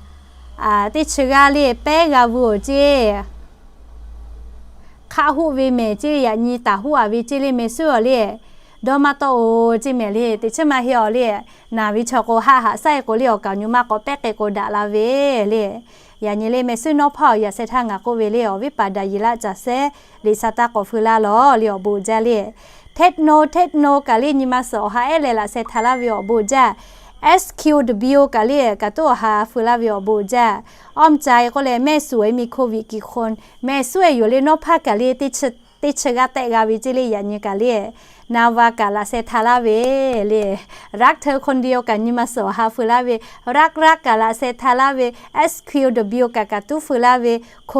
teˇ chi g'aˇ le pehˉ g'a veu-oˬ ceˇ. Hk'aˆ hoˆ ve mehˍ ceˇ, yaꞈ nyi taˍ hoˆ-a ve ceˇ le meh suiˉ-oˬ le. Dawˇ maˇ tawˆ-oˬ ceˇ mehˍ le, teꞈ chiˉ maˇ heˆ-oˬ le. Naˬ ve chaw k'o haˆ haꞈ saiˉ k'o le awˬ kaˍ nyi ma k'awꞈ pehˉ k'e k'o daꞈ la ve le. Yaꞈ nyi le meh suiˉ nawˉ hpaˇ awˬ yaꞈ sheh htaˇ ngaˬ k'oˆ ve le, awˬ viˉ paˍ Daˍyeˍlaˆ caˬ sehˉ liꞈ sa taˇ k'awꞈ feu laˇ law le awˬ bon jaˇ le. Techno, techno kaꞈ le nyi ma suhˍ awˬ ha ehˉ leh laꞈ sheh htaꞈ laˇ ve awˬ bon jaˇ. S Q W kaꞈ le kaꞈ tuˉ awˬ ha feu laˇ ve awˬ bon uiˍ jaˇ. Awˇ mvuhˇ ca e k'oˆ leh แม่สวย มีโควิดกี่คน แม่สวย yoˬ le nawˉ hpaˇ kaꞈ le teˇ chi g'aˇ tehꞈ g'a ve ceˇ le yaꞈ nyi kaꞈ le. นาวา kaꞈ laꞈ sheh htaˇ laˇ ve le. รักเธอคนเดียว kaꞈ nyi ma suhˍ awˬ ha feu laˇ ve. รักรัก kaꞈ laꞈ sheh htaˇ laˇ ve. S Q W kaꞈ kaꞈ tuˉ feu laˇ ve. โค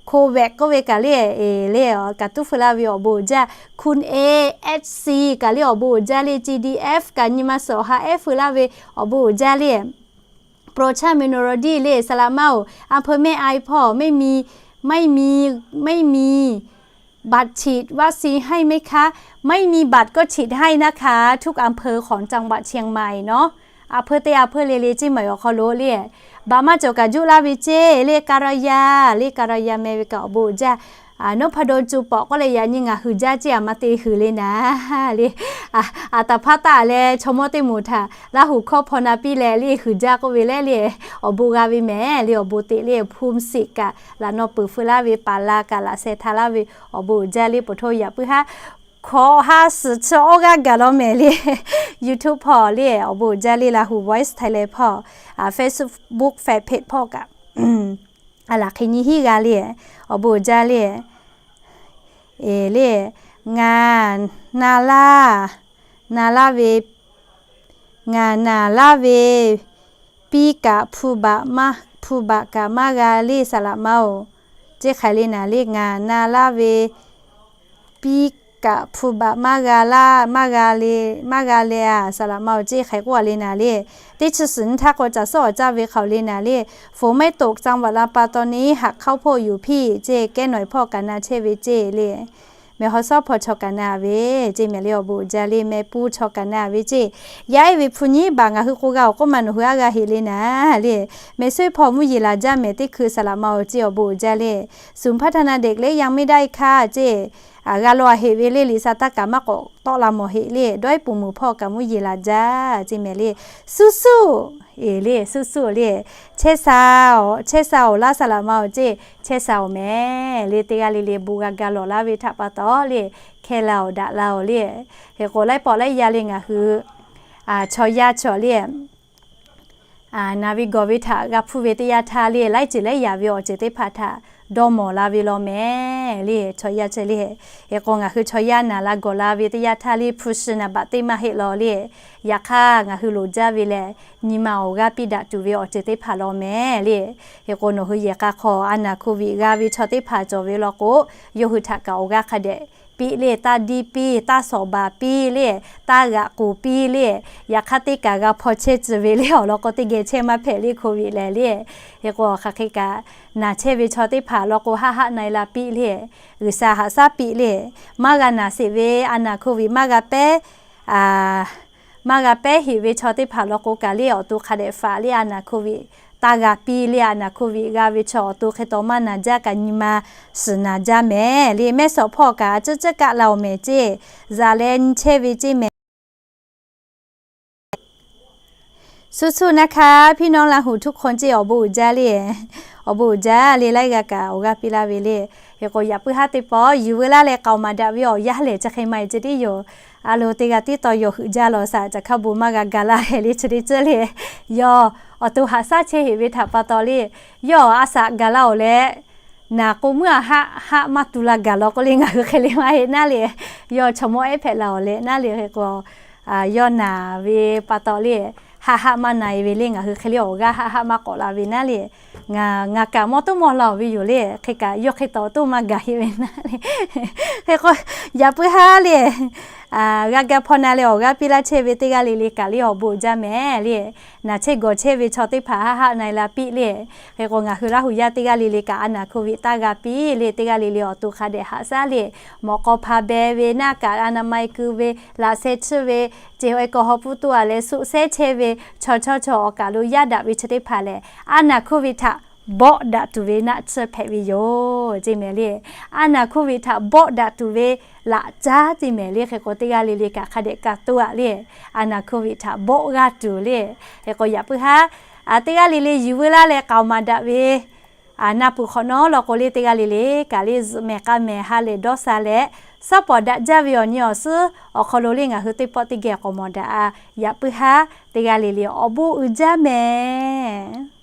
โคแว็ก k'oˆ ve kaꞈ le, e le kaꞈ tuˉ feu laˇ ve awˬ bon uiˍ jaˇ. คุณ A H C kaꞈ le awˬ bon uiˍ jaˇ le. G D F kaꞈ nyi ma suhˍ awˬ ha ehˉ feu laˇ ve awˬ bon uiˍ jaˇ le. โปรดใช้ เมโลดี้ le saˍ laꞈ ma oˬ. อำเภอแม่อาย hpawˇ ไม่มี ไม่มี ไม่มี บัตรฉีดวัคซีน ให้ไหมคะ ไม่มีบัตรก็ฉีดให้นะคะ ทุกอำเภอของจังหวัดเชียงใหม่เนาะ. อำเภอ teˇ อำเภอ le le ceˇ maˬ awˬ hk'aw lo le. Baꞈ maˇ cawˬ kaꞈ juˇ laˇ ve ceˇ le. การยา le การยา meh ve kaꞈ awˬ bon uiˍ jaˇ. Nawˉ hpaˇ daw co pawꞈ k'oˆ leh yaꞈ nyi ngaˬ huiˍ jaˇ ceˇ, aˬ ma te huiˍ le naˍ le. Aˬ taˍ hpaˇ taˇ leh chaw mawˇ teˇ moˍ htaꞈ Laˇ huˍ hkawˇ hpaw na piˇ leh le huiˍ jaˇ k'oˆ ve leh le, awˬ bon g'a ve mehˍ le. Awˬ bon teꞈ le ภูมิสิทธิ์ kaꞈ laꞈ naw peuˬ feu laˇ ve, ปาลา kaꞈ laꞈ sheh htaˇ laˇ ve awˬ bon uiˍ jaˇ le. Poˬ htoˇ yaꞈ puiˉ haˉ hkawꞈ ha suhˍ chi awˇ g'aˇ gaˬ law mehˍ le. YouTube hpawˇ le awˬ bon uiˍ jaˇ le. Laˇ huˍ Voice Thailand hpawˇ, Facebook fan page hpawˇ kaꞈ a laˬ hk'e nyi hiˉ g'a le. Awˬ bon uiˍ jaˇ le. E le, ngaˬ na laˇ, na laˇ ve, ngaˬ na laˇ ve, piˇ kaꞈ hpu baꞈ kaꞈ maˇ g'a le saˍ laꞈ ma oˬ. Ceˇ hk'aiˬ le naˍ le, ngaˬ na laˇ ve, piˇ kaꞈ hpu baꞈ maˇ g'a laˇ, maˇ g'a le, maˇ g'a le a saˍ laꞈ ma oˬ. Ceˇ hk'aiˬ k'oˆ a le naˍ le. Teˇ chi suhˍ nyi htaˇ k'o caˬ suhˉ awˬ caˇ ve hk'aˬ le naˍ le. ฝนไม่ตกจังหวัดลำปางตอนนี้ หักข้าวโพดอยู่พี่ ceˇ kehˉ nawˬ hpawˇ kaꞈ na chehˇ ve ceˇ le. Meh haw sawˉ hpawˇ chaw kaꞈ na ve ceˇ mehˍ le. Awˬ bon uiˍ jaˇ le. Meh puˇ chaw kaꞈ na ve ceˇ. Yaˇ ehˉ ve hpu nyiˉ baˬ ngaˬ hui k'o g'a awˬ k'oˆ ma nawˬ hui aˉ g'a heꞈ le naˍ le. Meh suhˉ hpawˇ mvuhˇ yeˬ laˬ jaˇ mehˍ teˇ hkui saˍ laꞈ ma oˬ ceˇ. Awˬ bon uiˍ jaˇ le. ศูนย์พัฒนาเด็กเล็กยังไม่ได้ค่ะ ceˇ. G'a law a heꞈ ve le, liꞈ sha taˇ kaꞈ maˇ k'awꞈ tawˆ la mawˬ heꞈ le. Dawˇ iˉ puˍ muiˬ hpawˇ kaꞈ mvuhˇ yeˬ laˬ jaˇ ceˇ mehˍ le. Suˇ suˇ, e le suˇ suˇ le. Chehˇ sha, chehˇ sha awˬ laˇ saˍ laꞈ ma oˬ ceˇ. Chehˇ sha awˬ mehˍ le. Teˇ g'aˇ le le bon g'a ga lawˬ laˇ ve htaꞈ pa taw le, hkeh la awˬ daꞈ la awˬ le. Hk'e k'o laiˉ pawˆ laiˉ yaˇ le ngaˬ hui chaw yaˇ chaw le, naˍ ve gawˬ ve htaꞈ g'a hpuˇ ve teˇ yanˇ htaˇ le, laiˉ ceuˬ laiˉ yaꞈ ve awˬ ceuˬ teˇ hpaˍ htaꞈ dawˇ mawˬ la ve law mehˍ le. Chaw yaˇ chaw le, hk'e k'o ngaˬ hui chaw yaˇ naˍ la gawˬ la ve teˇ yanˇ htaˇ le, hpu shi naˍ baꞈ teˇ maˇ heˆ law le. Yaꞈ hk'aˇ ngaˬ hui loˍ jaˇ ve lehˬ, nyi ma awˬ g'aˇ piˇ daꞈ tuˬ ve awˬ ceuˬ teˇ hpaˍ law mehˍ le. Hk'e k'o nawˬ hui yehˬ k'a hk'aw a naˍ โควิด g'a ve chaw teˇ hpaˍ cawˬ ve law k'o, yawˇ hui htaꞈ kaꞈ awˬ g'aˇ hk'a dehꞈ piˇ le, taˇ diˇ piˇ, taˇ sawˍ baˬ piˇ le, taˇ g'aꞈ k'oˍ piˇ le. Yaꞈ hk'aˇ teˇ kaꞈ g'a hpaw chehˇ tcuh ve le awˬ lawn k'o, teˇ geh chehˇ maˇ hpehꞈ le โควิด lehˬ le. Hk'e k'o hk'aˬ hk'e kaꞈ naˬ chehˇ ve chaw teˇ hpaˍ law k'o, haˆ haˆ na e la piˇ le. G'uiˬsha haꞈ shaˉ piˇ le. Maˇ g'a naˬ sheˍ ve a naˍ โควิด maˇ g'a pehˉ, maˇ g'a pehˉ heꞈ ve chaw teˇ hpaˍ law k'o kaꞈ le, awˬ to hk'a dehꞈ faꞈ le a naˍ โควิด taˇ g'a piˇ le. A naˍ โควิด g'a ve chaw awˬ to hk'e taw maˇ naˬ jaˇ kaꞈ nyi ma suhˍ naˬ jaˇ mehˍ le. Mehˇ shawˍ hpawˇ kaꞈ a ciˉ ciˉ kaˆ la awˬ mehˍ ceˇ, zaˬ leh nyi chehˇ ve ceˇ mehˍ. Suˇ suˇ naˇ hkaˇ พี่น้อง Laˇ huˍ ทุกคน ceˇ. Awˬ bon uiˍ jaˇ le. Awˬ bon uiˍ jaˇ le, laiˉ g'aˇ kaꞈ awˬ g'aˇ piˇ laˇ ve le. Hk'e k'o yaꞈ puiˉ haˉ teˇ pawˆ yuˬ veu laˇ leh k'aoˍ maˍ daꞈ ve awˬ yanˇ lehˬ chi hk'e maˇ heˆ ceˇ tiˉ yoˬ. A lo teˇ g'aˇ tiˉ taw yawˬ heuꞈ jaˇ law shaꞈ caˬ hk'a bon maˇ g'a ga laˇ hk'e le chi teˇ ceuˬ le. Yawˇ awˬ to haꞈ shaˉ chehˇ heꞈ ve htaꞈ pa taw le, yawˇ a shaꞈ gaˬ laˇ awˬ leh, naˬ k'o muiˉ a haˆ haˆ maˇ tu la gaˬ law k'oˆ le ngaˬ hui hk'e le maˇ heˆ naˉ le. Yawˇ chaw mawˇ ehˉ hpehꞈ la awˬ leh naˉ le. Hk'e k'o yawˇ naˬ ve pa taw le, haˆ haˆ maˇ na e ve le ngaˬ hui hk'e le awˬ g'aˇ haˆ haˆ maˇ k'awꞈ la ve naˉ le. Ngaˬ ngaˬ kaꞈ mawˇ toˉ mawˇ la awˬ ve yoˬ le. Hk'e kaꞈ yawˇ hk'e taw toˉ maˇ gaˬ heˆ ve naˉ le. Hk'e k'o yaꞈ puiˉ haˉ le, g'a ga hpaw na leh awˬ g'aˇ piˇ laˇ chehˇ ve teˇ g'aˇ le le kaꞈ le awˬ bon uiˍ jaˇ mehˍ le. Naˬ chehˇ gawˬ chehˇ ve chaw teˇ hpaˍ haˆ haˆ na e la piˇ le. Hk'e k'o ngaˬ hui Laˇ huˍ yaˇ teˇ g'aˇ le le kaꞈ a naˍ โควิด taˇ g'a piˇ le. Teˇ g'aˇ le le awˬ to hk'a dehꞈ haꞈ shaˉ le, mawꞈ k'aw hpa beh ve, naˆ kaꞈ a naˍ ma e keu ve, laꞈ sheh chiˇ ve, ceˬ awˬ e kawˬ hawˉ puˇ toˇ a leh suˆ shehˉ chehˇ ve, chaw chawˇ chaw awˬ kaˬ lo yaˇ daꞈ ve chi teˇ hpaˍ lehˬ, a naˍ โควิด htaꞈ bawˆ daꞈ tuˬ ve naˆ tsuhˇ hpehꞈ ve yoˬ ceˇ mehˍ le. A naˍ โควิด htaꞈ bawˆ daꞈ tuˬ ve laꞈ caˉ ceˇ mehˍ le. Hk'e k'o teˇ g'aˇ le le kaꞈ hk'a dehꞈ ka toˇ a le, a naˍ โควิด htaꞈ bawˆ g'aˇ tuˬ le. Hk'e k'o yaꞈ puiˉ haˉ, teˇ g'aˇ le le yuˬ veu laˇ leh k'aoˍ maˍ daꞈ ve na peuˬ hk'awꞈ nawˉ law k'o le, teˇ g'aˇ le le kaꞈ le zuhꞈ mehˍ k'a mehˍ ha lehˬ dawˇ sha leh Saˉ pawˍ daꞈ jaˇ ve awˬ nyi awˬ suhˉ awˬ hk'aw lo le ngaˬ hui teˇ pawˆ teˇ geh k'awꞈ mawˬ daꞈ a. Yaꞈ puiˉ haˉ teˇ g'aˇ le le awˬ bon uiˍ jaˇ mehˍ.